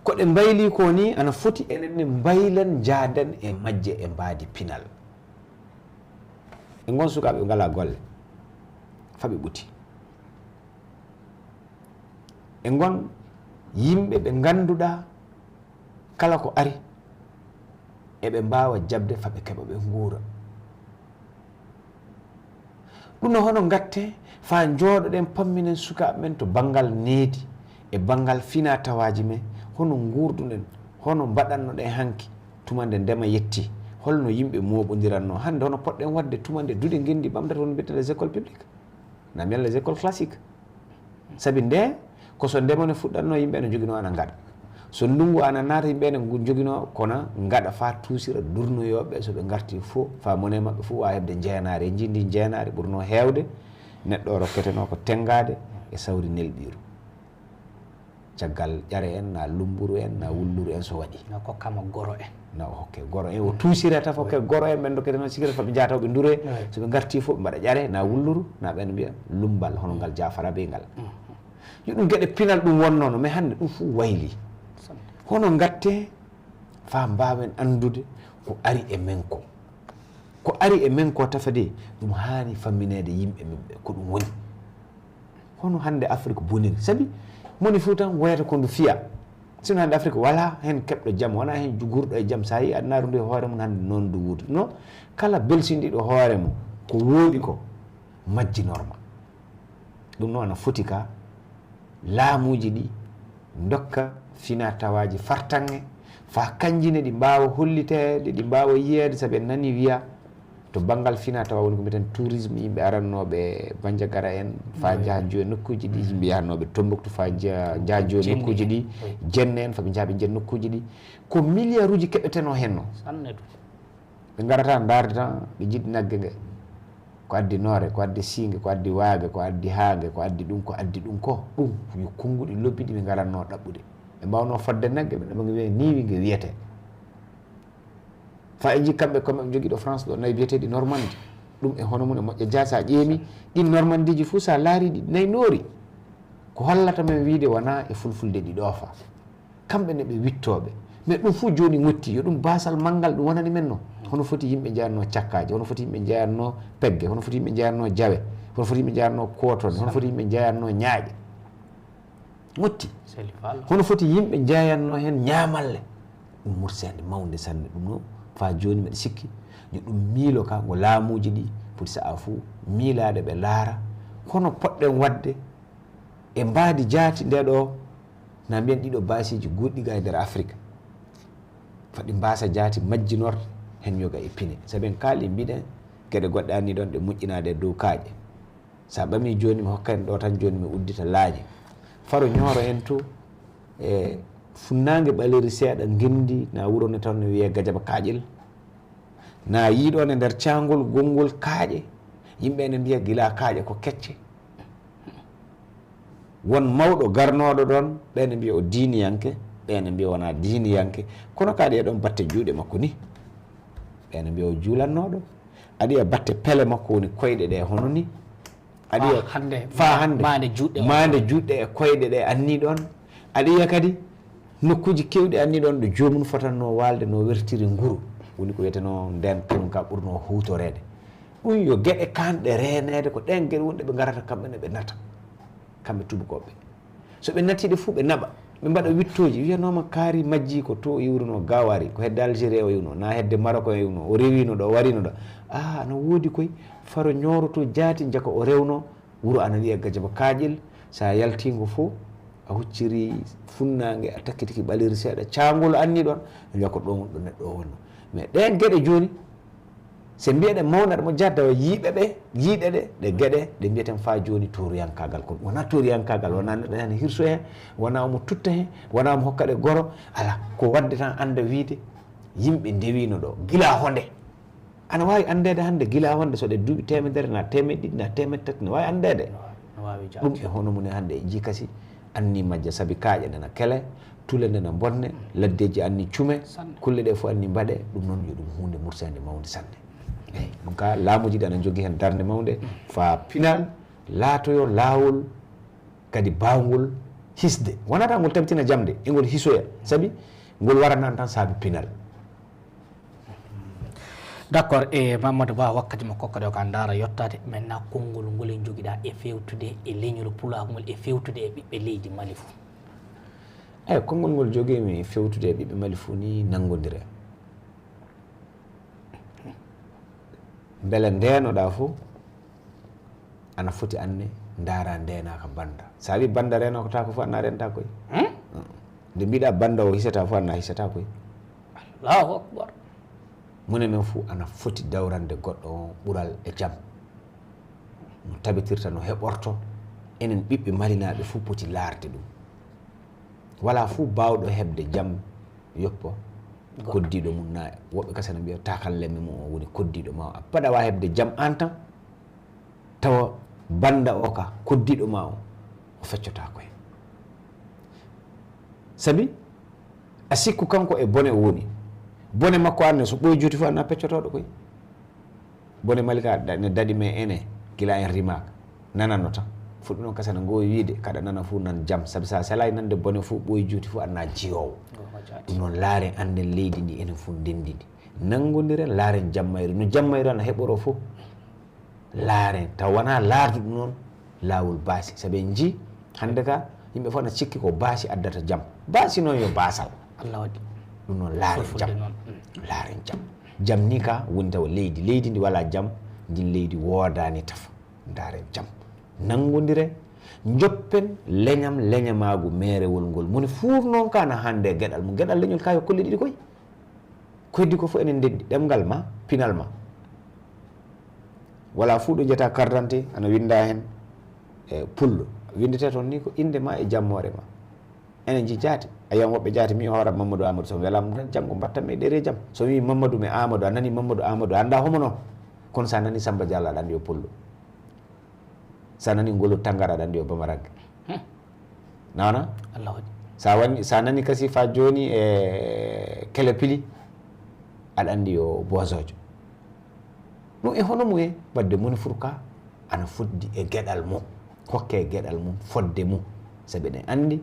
Ko ɗe mbaylii ko nii ana foti enen ne mbaylen njaaden e majje e mbaadi pinal. E ngon sukaaɓe ɓe ngalaa golle, faa ɓe ɓuti. E ngon yimɓe ɓe ngannduɗaa kala ko ari, eɓe mbaawa jaɓde faa ɓe keɓa ɓe nguura. Ɗum no hono ngatte faa njooɗoɗen pamminen sukaaɓe men to banngal needi e banngal finaa tawaaji men, hono nguurduɗen, hono mbaɗannoɗen hanki tuma nde ndema yetti, holno yimɓe mooɓondirannoo hannde, hono poɗɗen waɗde tuma nde duɗe ngenndi ɓamdata, hono mbiyeten les écoles publiques. Na mbiyen les écoles classiques. Sabi nde, ko so ndema ne fuɗɗatnoo, yimɓe ne njoginoo ana ngaɗa. So ndunngu ana naata, yimɓe ne ngu-, njoginoo kona ngaɗa faa tuusira durnoyooɓe, so ɓe ngartii fof, faa mone maɓɓe fof waawa heɓde njeenaari. En njii ndii njeenaari ɓurnoo heewde, neɗɗo o rokketenoo ko tenngaade e sawri nelɓiiru. Caggal ƴare en, naa lummburu en, naa wulluru en so waɗi. Na kokkaama goro en. Na o hokke goro en. O tuusirata fof hokke goro en, ɓen dokkete noon sikirta faa ɓe njaha taw ɓe nduroye. Oui. So ɓe ngartii fof ɓe mbaɗa ƴare, naa wulluru, naa ɓen mbiya lummbal, hono ngal Jaafara bey ngal. Mhm. Yo ɗum geɗe pinal ɗum wonnoono, mais hannde ɗum fof waylii. Hono ngatte faa mbaawen anndude ko ari e men ko. Ko ari e men ko tafa de, ɗum haani fammineede yimɓe men ɓe, ko ɗum woni. Hono hannde Afrik boniri. Sabi moni fof tan woyata ko ndu fiya. Sinon hannde Afrik walaa heen keɓɗo jam, wonaa heen jugurɗo e jam. So a yii adunaaru ndu e hoore mum hannde noon ndu wuuri. No kala belsindiiɗo hoore mum ko wooɗi ko majjinorma. Ɗum noon ana foti ka laamuuji ɗi ndokka finaa tawaaji fartaŋŋe faa kanji ne ɗi mbaawa holliteede, ɗi mbaawa yiyeede, sabi en nanii wiyaa to banngal finaa tawaa woni ko mbiyeten tourisme, yimɓe arannooɓe Bandiagara en faa njaha njiya nokkuuji ɗi, yimɓe yahanooɓe Tombouctou faa njiya njaha njiya nokkuuji ɗi, jenne en faa ɓe njaha ɓe njiya nokkuuji ɗi. Ko miliyaruuji keɓetenoo heen noon. Ɓe ngarata ndaarde tan, ɓe njiɗi nagge nge. Ko addi noore, ko addi siinge, ko addi waage, ko addi haange, ko addi ɗum, ko addi ɗum ko. Ɗum yo konnguɗi lobbi ɗi ɓe ngarannoo ɗaɓɓude. Ɓe mbaawnoo fodde nagge, ɓe ɗaɓɓa nge wiyee niiwi nge wiyetee. Faa en njii kamɓe ko maɓɓe njogii ɗo France ɗo nayi biyeteeɗi Normandi. Ɗum e hono mum e moƴƴa jaa, so a ƴeemi ɗin Normandiiji fuu, so a laari ɗi nayi noori. Ko hollata men wiide wonaa e fulfulde ɗi ɗoofa. Kamɓe ne ɓe wittooɓe. Mais ɗum fuu jooni ŋotti, yo ɗum baasal manngal ɗum wonani men no. Hono foti yimɓe njeyatnoo cakkaaje, hono foti yimɓe njeyatnoo pegge, hono foti yimɓe njeyatnoo jawe, hono foti yimɓe njeyatnoo kootone, hono foti yimɓe njeyatnoo ñaaƴe. Ŋotti. Hono foti yimɓe njeyatnoo heen ñaamalle. Ɗum murseende mawnde sanne. Ɗum noon, faa jooni, miɗo sikki, yo ɗum miilo ka, ngo laamuuji ɗi poti sa'a fuu miilaade, ɓe laara. Kono poɗɗen waɗde e mbaadi jaati ndee ɗoo, na mbiyen ɗiɗo baasiiji goɗɗi ga e nder Afirika. Faa ɗi mbaasa jaati majjinorde heen yoga e pine. Sabi en kaalii, mbiɗen geɗe goɗɗe annii ɗoon ɗe moƴƴinaade e dow kaaƴe. So a ɓamii jooni, mi hokka en ɗoo tan jooni, mi uddita laaje. Faro Ñooro en to, e funnaange ɓaleeri seeɗa, ngenndi na wuro ne toon ne wiyee Gajaba Kaaƴel. Na yii ɗoon e nder caangol gonngol kaaƴe, yimɓe ene mbiya gila kaaƴe ko kecce. Won mawɗo garnooɗo ɗoon, ɓe ene mbiya o diiniyanke, ɓe ene mbiya wonaa diiniyanke. Kono ka aɗa yiya ɗoon batte juuɗe makko ni, ɓe ene mbiya o juulannooɗo. Aɗa yiya batte pele makko woni koyɗe ɗe hono ni. Aɗa yiya faa hannde, faa hannde maande juuɗe o maande juuɗe e koyɗe ɗe annii ɗoon. Aɗa yiya kadi nokkuuji keewɗi annii ɗoon ɗo joomum fotannoo waalde no wertiri nguru. Woni ko wiyetenoo ndeen kañum ka ɓurnoo huutoreede. Ɗum yo geɗe kaanɗe reeneede, ko ɗeen geɗe woni ɗe ɓe ngarata kamɓe ne ɓe nata, kamɓe tuubakooɓe. So ɓe natii ɗe fuu, ɓe naɓa, ɓe mbaɗa wittooji, wiyanooma kaari majjii ko to o iwrunoo, Gaawaari, ko hedde Algérie o iwnoo, naa hedde Maroc o iwnoo, o rewiino ɗo, o wariino ɗo. Aa, ana woodi koy, Faro Ñooro to jaati njaka o rewnoo, wuro ana wiyee Gajaba Kaaƴel, so a yaltii ngo fof, a hucciri funnaange, a takkitiki ɓaleeri seeɗa, caangol annii ɗoon, ɓe mbiya ko ɗoon ɗo neɗɗo o wonnoo. Mais ɗeen geɗe jooni, so mbiyeɗen mawnaɗo mo jadda o yiiɓe ɓe, yiiɗe ɗe, ɗe geɗe, ɗe mbiyeten faa jooni tuuriyankaagal. Kono wonaa tuuriyankaagal, wonaa neɗɗo heen hirso heen, wonaa omo tutta heen, wonaa omo hokka ɗe goro, alaa, ko waɗde tan annda wiide, yimɓe ndewiino ɗo, gila honde. Ana waawi anndeede hannde, gila wonde so ɗe duuɓi teemedere, naa teemeɗe ɗiɗi, naa teemeɗe tati, ne waawi anndeede. No waawi jaabde. Ɗum e hono mum e hannde e jikasi, annii majja, sabi kaaƴe nana kele, tule nana mbonne, laddeeji annii cume, sanne. Kulle ɗe fof annii mbaɗe, ɗum noon yo ɗum huunde murseende mawnde sanne. Eey, ɗum ka laamuuji ɗi ana njogii heen darnde mawnde, faa pinal laatoyoo laawol kadi baawngol hisde. Wonaa tan ngol tabitina jam de, e ngol hisoya, sabi ngol waranaa tan saabi pinal. D'accord, e Mamadou Ba, wakkati mo kokkoɗaa o ka ndaara yottaade. Maintenant, konngol ngol en njogiɗaa e feewtude e leñol pulaar ngol, e feewtude e ɓiɓɓe leydi Mali fof. Eey, konngol ngol njogiimi feewtude e ɓiɓɓe Mali fof ni nanngondire. Mbele ndeenoɗaa fof ana foti anne ndaara ndeenaaka bannda. So a wii bannda reenotaako fof, annaa reentaako koy. Nde mbiɗaa bannda o hisataa fof, annaa hisataa koy. Allahu akbar. Mone men fof ana foti dawrande goɗɗo on ɓural e jam. No tabitirta, no heɓorto. Enen ɓiɓɓe malinaaɓe fof poti laarde ɗum. Walaa fof baawɗo heɓde jam yoppa koddiiɗo mum, naa woɓɓe kadi ana mbiya taakallemme mum o woni koddiiɗo maa o. A paɗa waa heɓde jam aan tan, tawa bannda o ka koddiiɗo maa o, o feccotaako hen. Sabi a sikku kanko e bone o woni. Bone makko aan ne so ɓooyi juuti fof, annaa peccotooɗo koy. Bone Mali ka da-, ne daɗi men ene, gila en rimaaka. Nanano tan. Fuɗɗi noon kadi ana ngoowi wiide, kaɗa nana fof nan jam. Sabi so a selaay nande bone fof, ɓooyi juuti fof, annaa jiyoowo. Ɗum noon, laaren annden leydi ndi, enen fof ndenndi ndi. Nanngondiren, laaren jammayri. No jammayri ana heɓoroo fof, laaren. Tawa wonaa laarduɗo noon laawol baasi. Sabi en njii, hannde ka, yimɓe fof ana cikki ko baasi addata jam. Baasi noon yo baasal. Allah waɗi. Ɗum noon laaren jam. Laaren jam. Jam nii ka woni tawa leydi. Leydi ndi walaa jam, ndin leydi woodaani tafa. Ndaaren jam. Nanngondiren. Njoppen leñam, leñamaagu meerewol ngol. Moni fuur noon ka na hannde e geɗal mum. Geɗal leñol ka yo kolle ɗiɗi koy. Ko heddi ko fof enen ndenndi. Ɗemngal ma, pinal ma. Walaa fuu ɗo njetaa carte d'identité ana winndaa heen e pullo. Winndetee toon nii ko innde ma e jammoore ma. Enen nji jaati. A yiyan woɓɓe jaati mi hoore am Mamadou Amadou, so mi welaama tan janngo mbattan mi e ɗereeji am. So mi wii Mamadou mi Amadou, a nanii Mamadou Amadou, a anndaa homo non. Kono so a nanii Samba Diallo aɗa anndi yo pullo. So a nanii ngolu tangara aɗa anndi yo bamaranke. Nawana? Allah waɗi. So a wani, so a nanii kasi faa jooni e kele pili aɗa anndi yo boosoojo. Ɗum e hono mum en, wadde moni furka ana foddi e geɗal mum, hokke geɗal mum fodde mum. Sabi eɗen anndi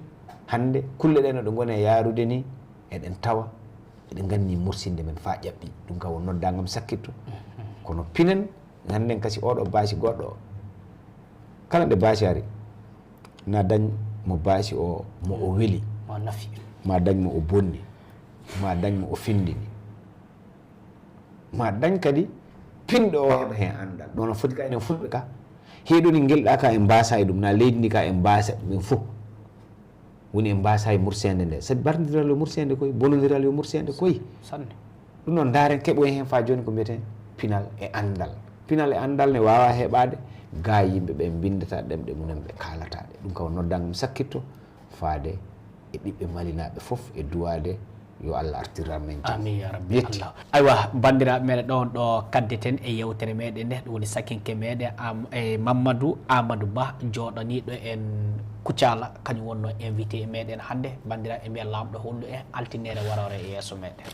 hannde kulle ɗee no ɗe ngoni e yaarude nii, eɗen tawa eɗen nganni mursinde men faa ƴaɓɓi. Ɗum kam won noddaango am sakkitto. Kono pinen, ngannden kasi oɗo baasi goɗɗo o. Kala nde baasi ari, na dañ mo baasi o, mo o weli. Ma nafi. Ma dañ mo o bonni. Ma dañ mo o findini. Ma dañ kadi pinɗo o heɓa heen anndal. Ɗum no foti ka enen fulɓe ka. Heeɗo ni ngel ɗa ka en mbaasa e ɗum, na leydi ndi ka en mbaasa ɗum en fof. Woni en mbaasa e murseende nde. Sabi bardiral yo murseende koy, bonondiral yo murseende koy. Sanne. Ɗum noon ndaaren keɓoyen heen faa jooni ko mbiyeten pinal e anndal. Pinal e anndal ne waawa heɓaade gaa yimɓe ɓe mbinndata ɗemɗe mumen, ɓe kaalata ɗe. Ɗum kam noddaango mi sakkitto faade e ɓiɓɓe malinaaɓe fof e duwaade yo Allah artiran men jam. Amin ya rabbi Allah. Aywa, banndiraaɓe meɗen, ɗoon ɗo kaddeten e yewtere meɗen nde, ɗum woni sakinke meɗen Am-, e Mamadou Amadou Ba, jooɗaniiɗo en Kucala, kañum wonno invité meɗen hannde. Banndiraaɓe mbiya laamɗo hollu en altineere waroore e yeeso meɗen.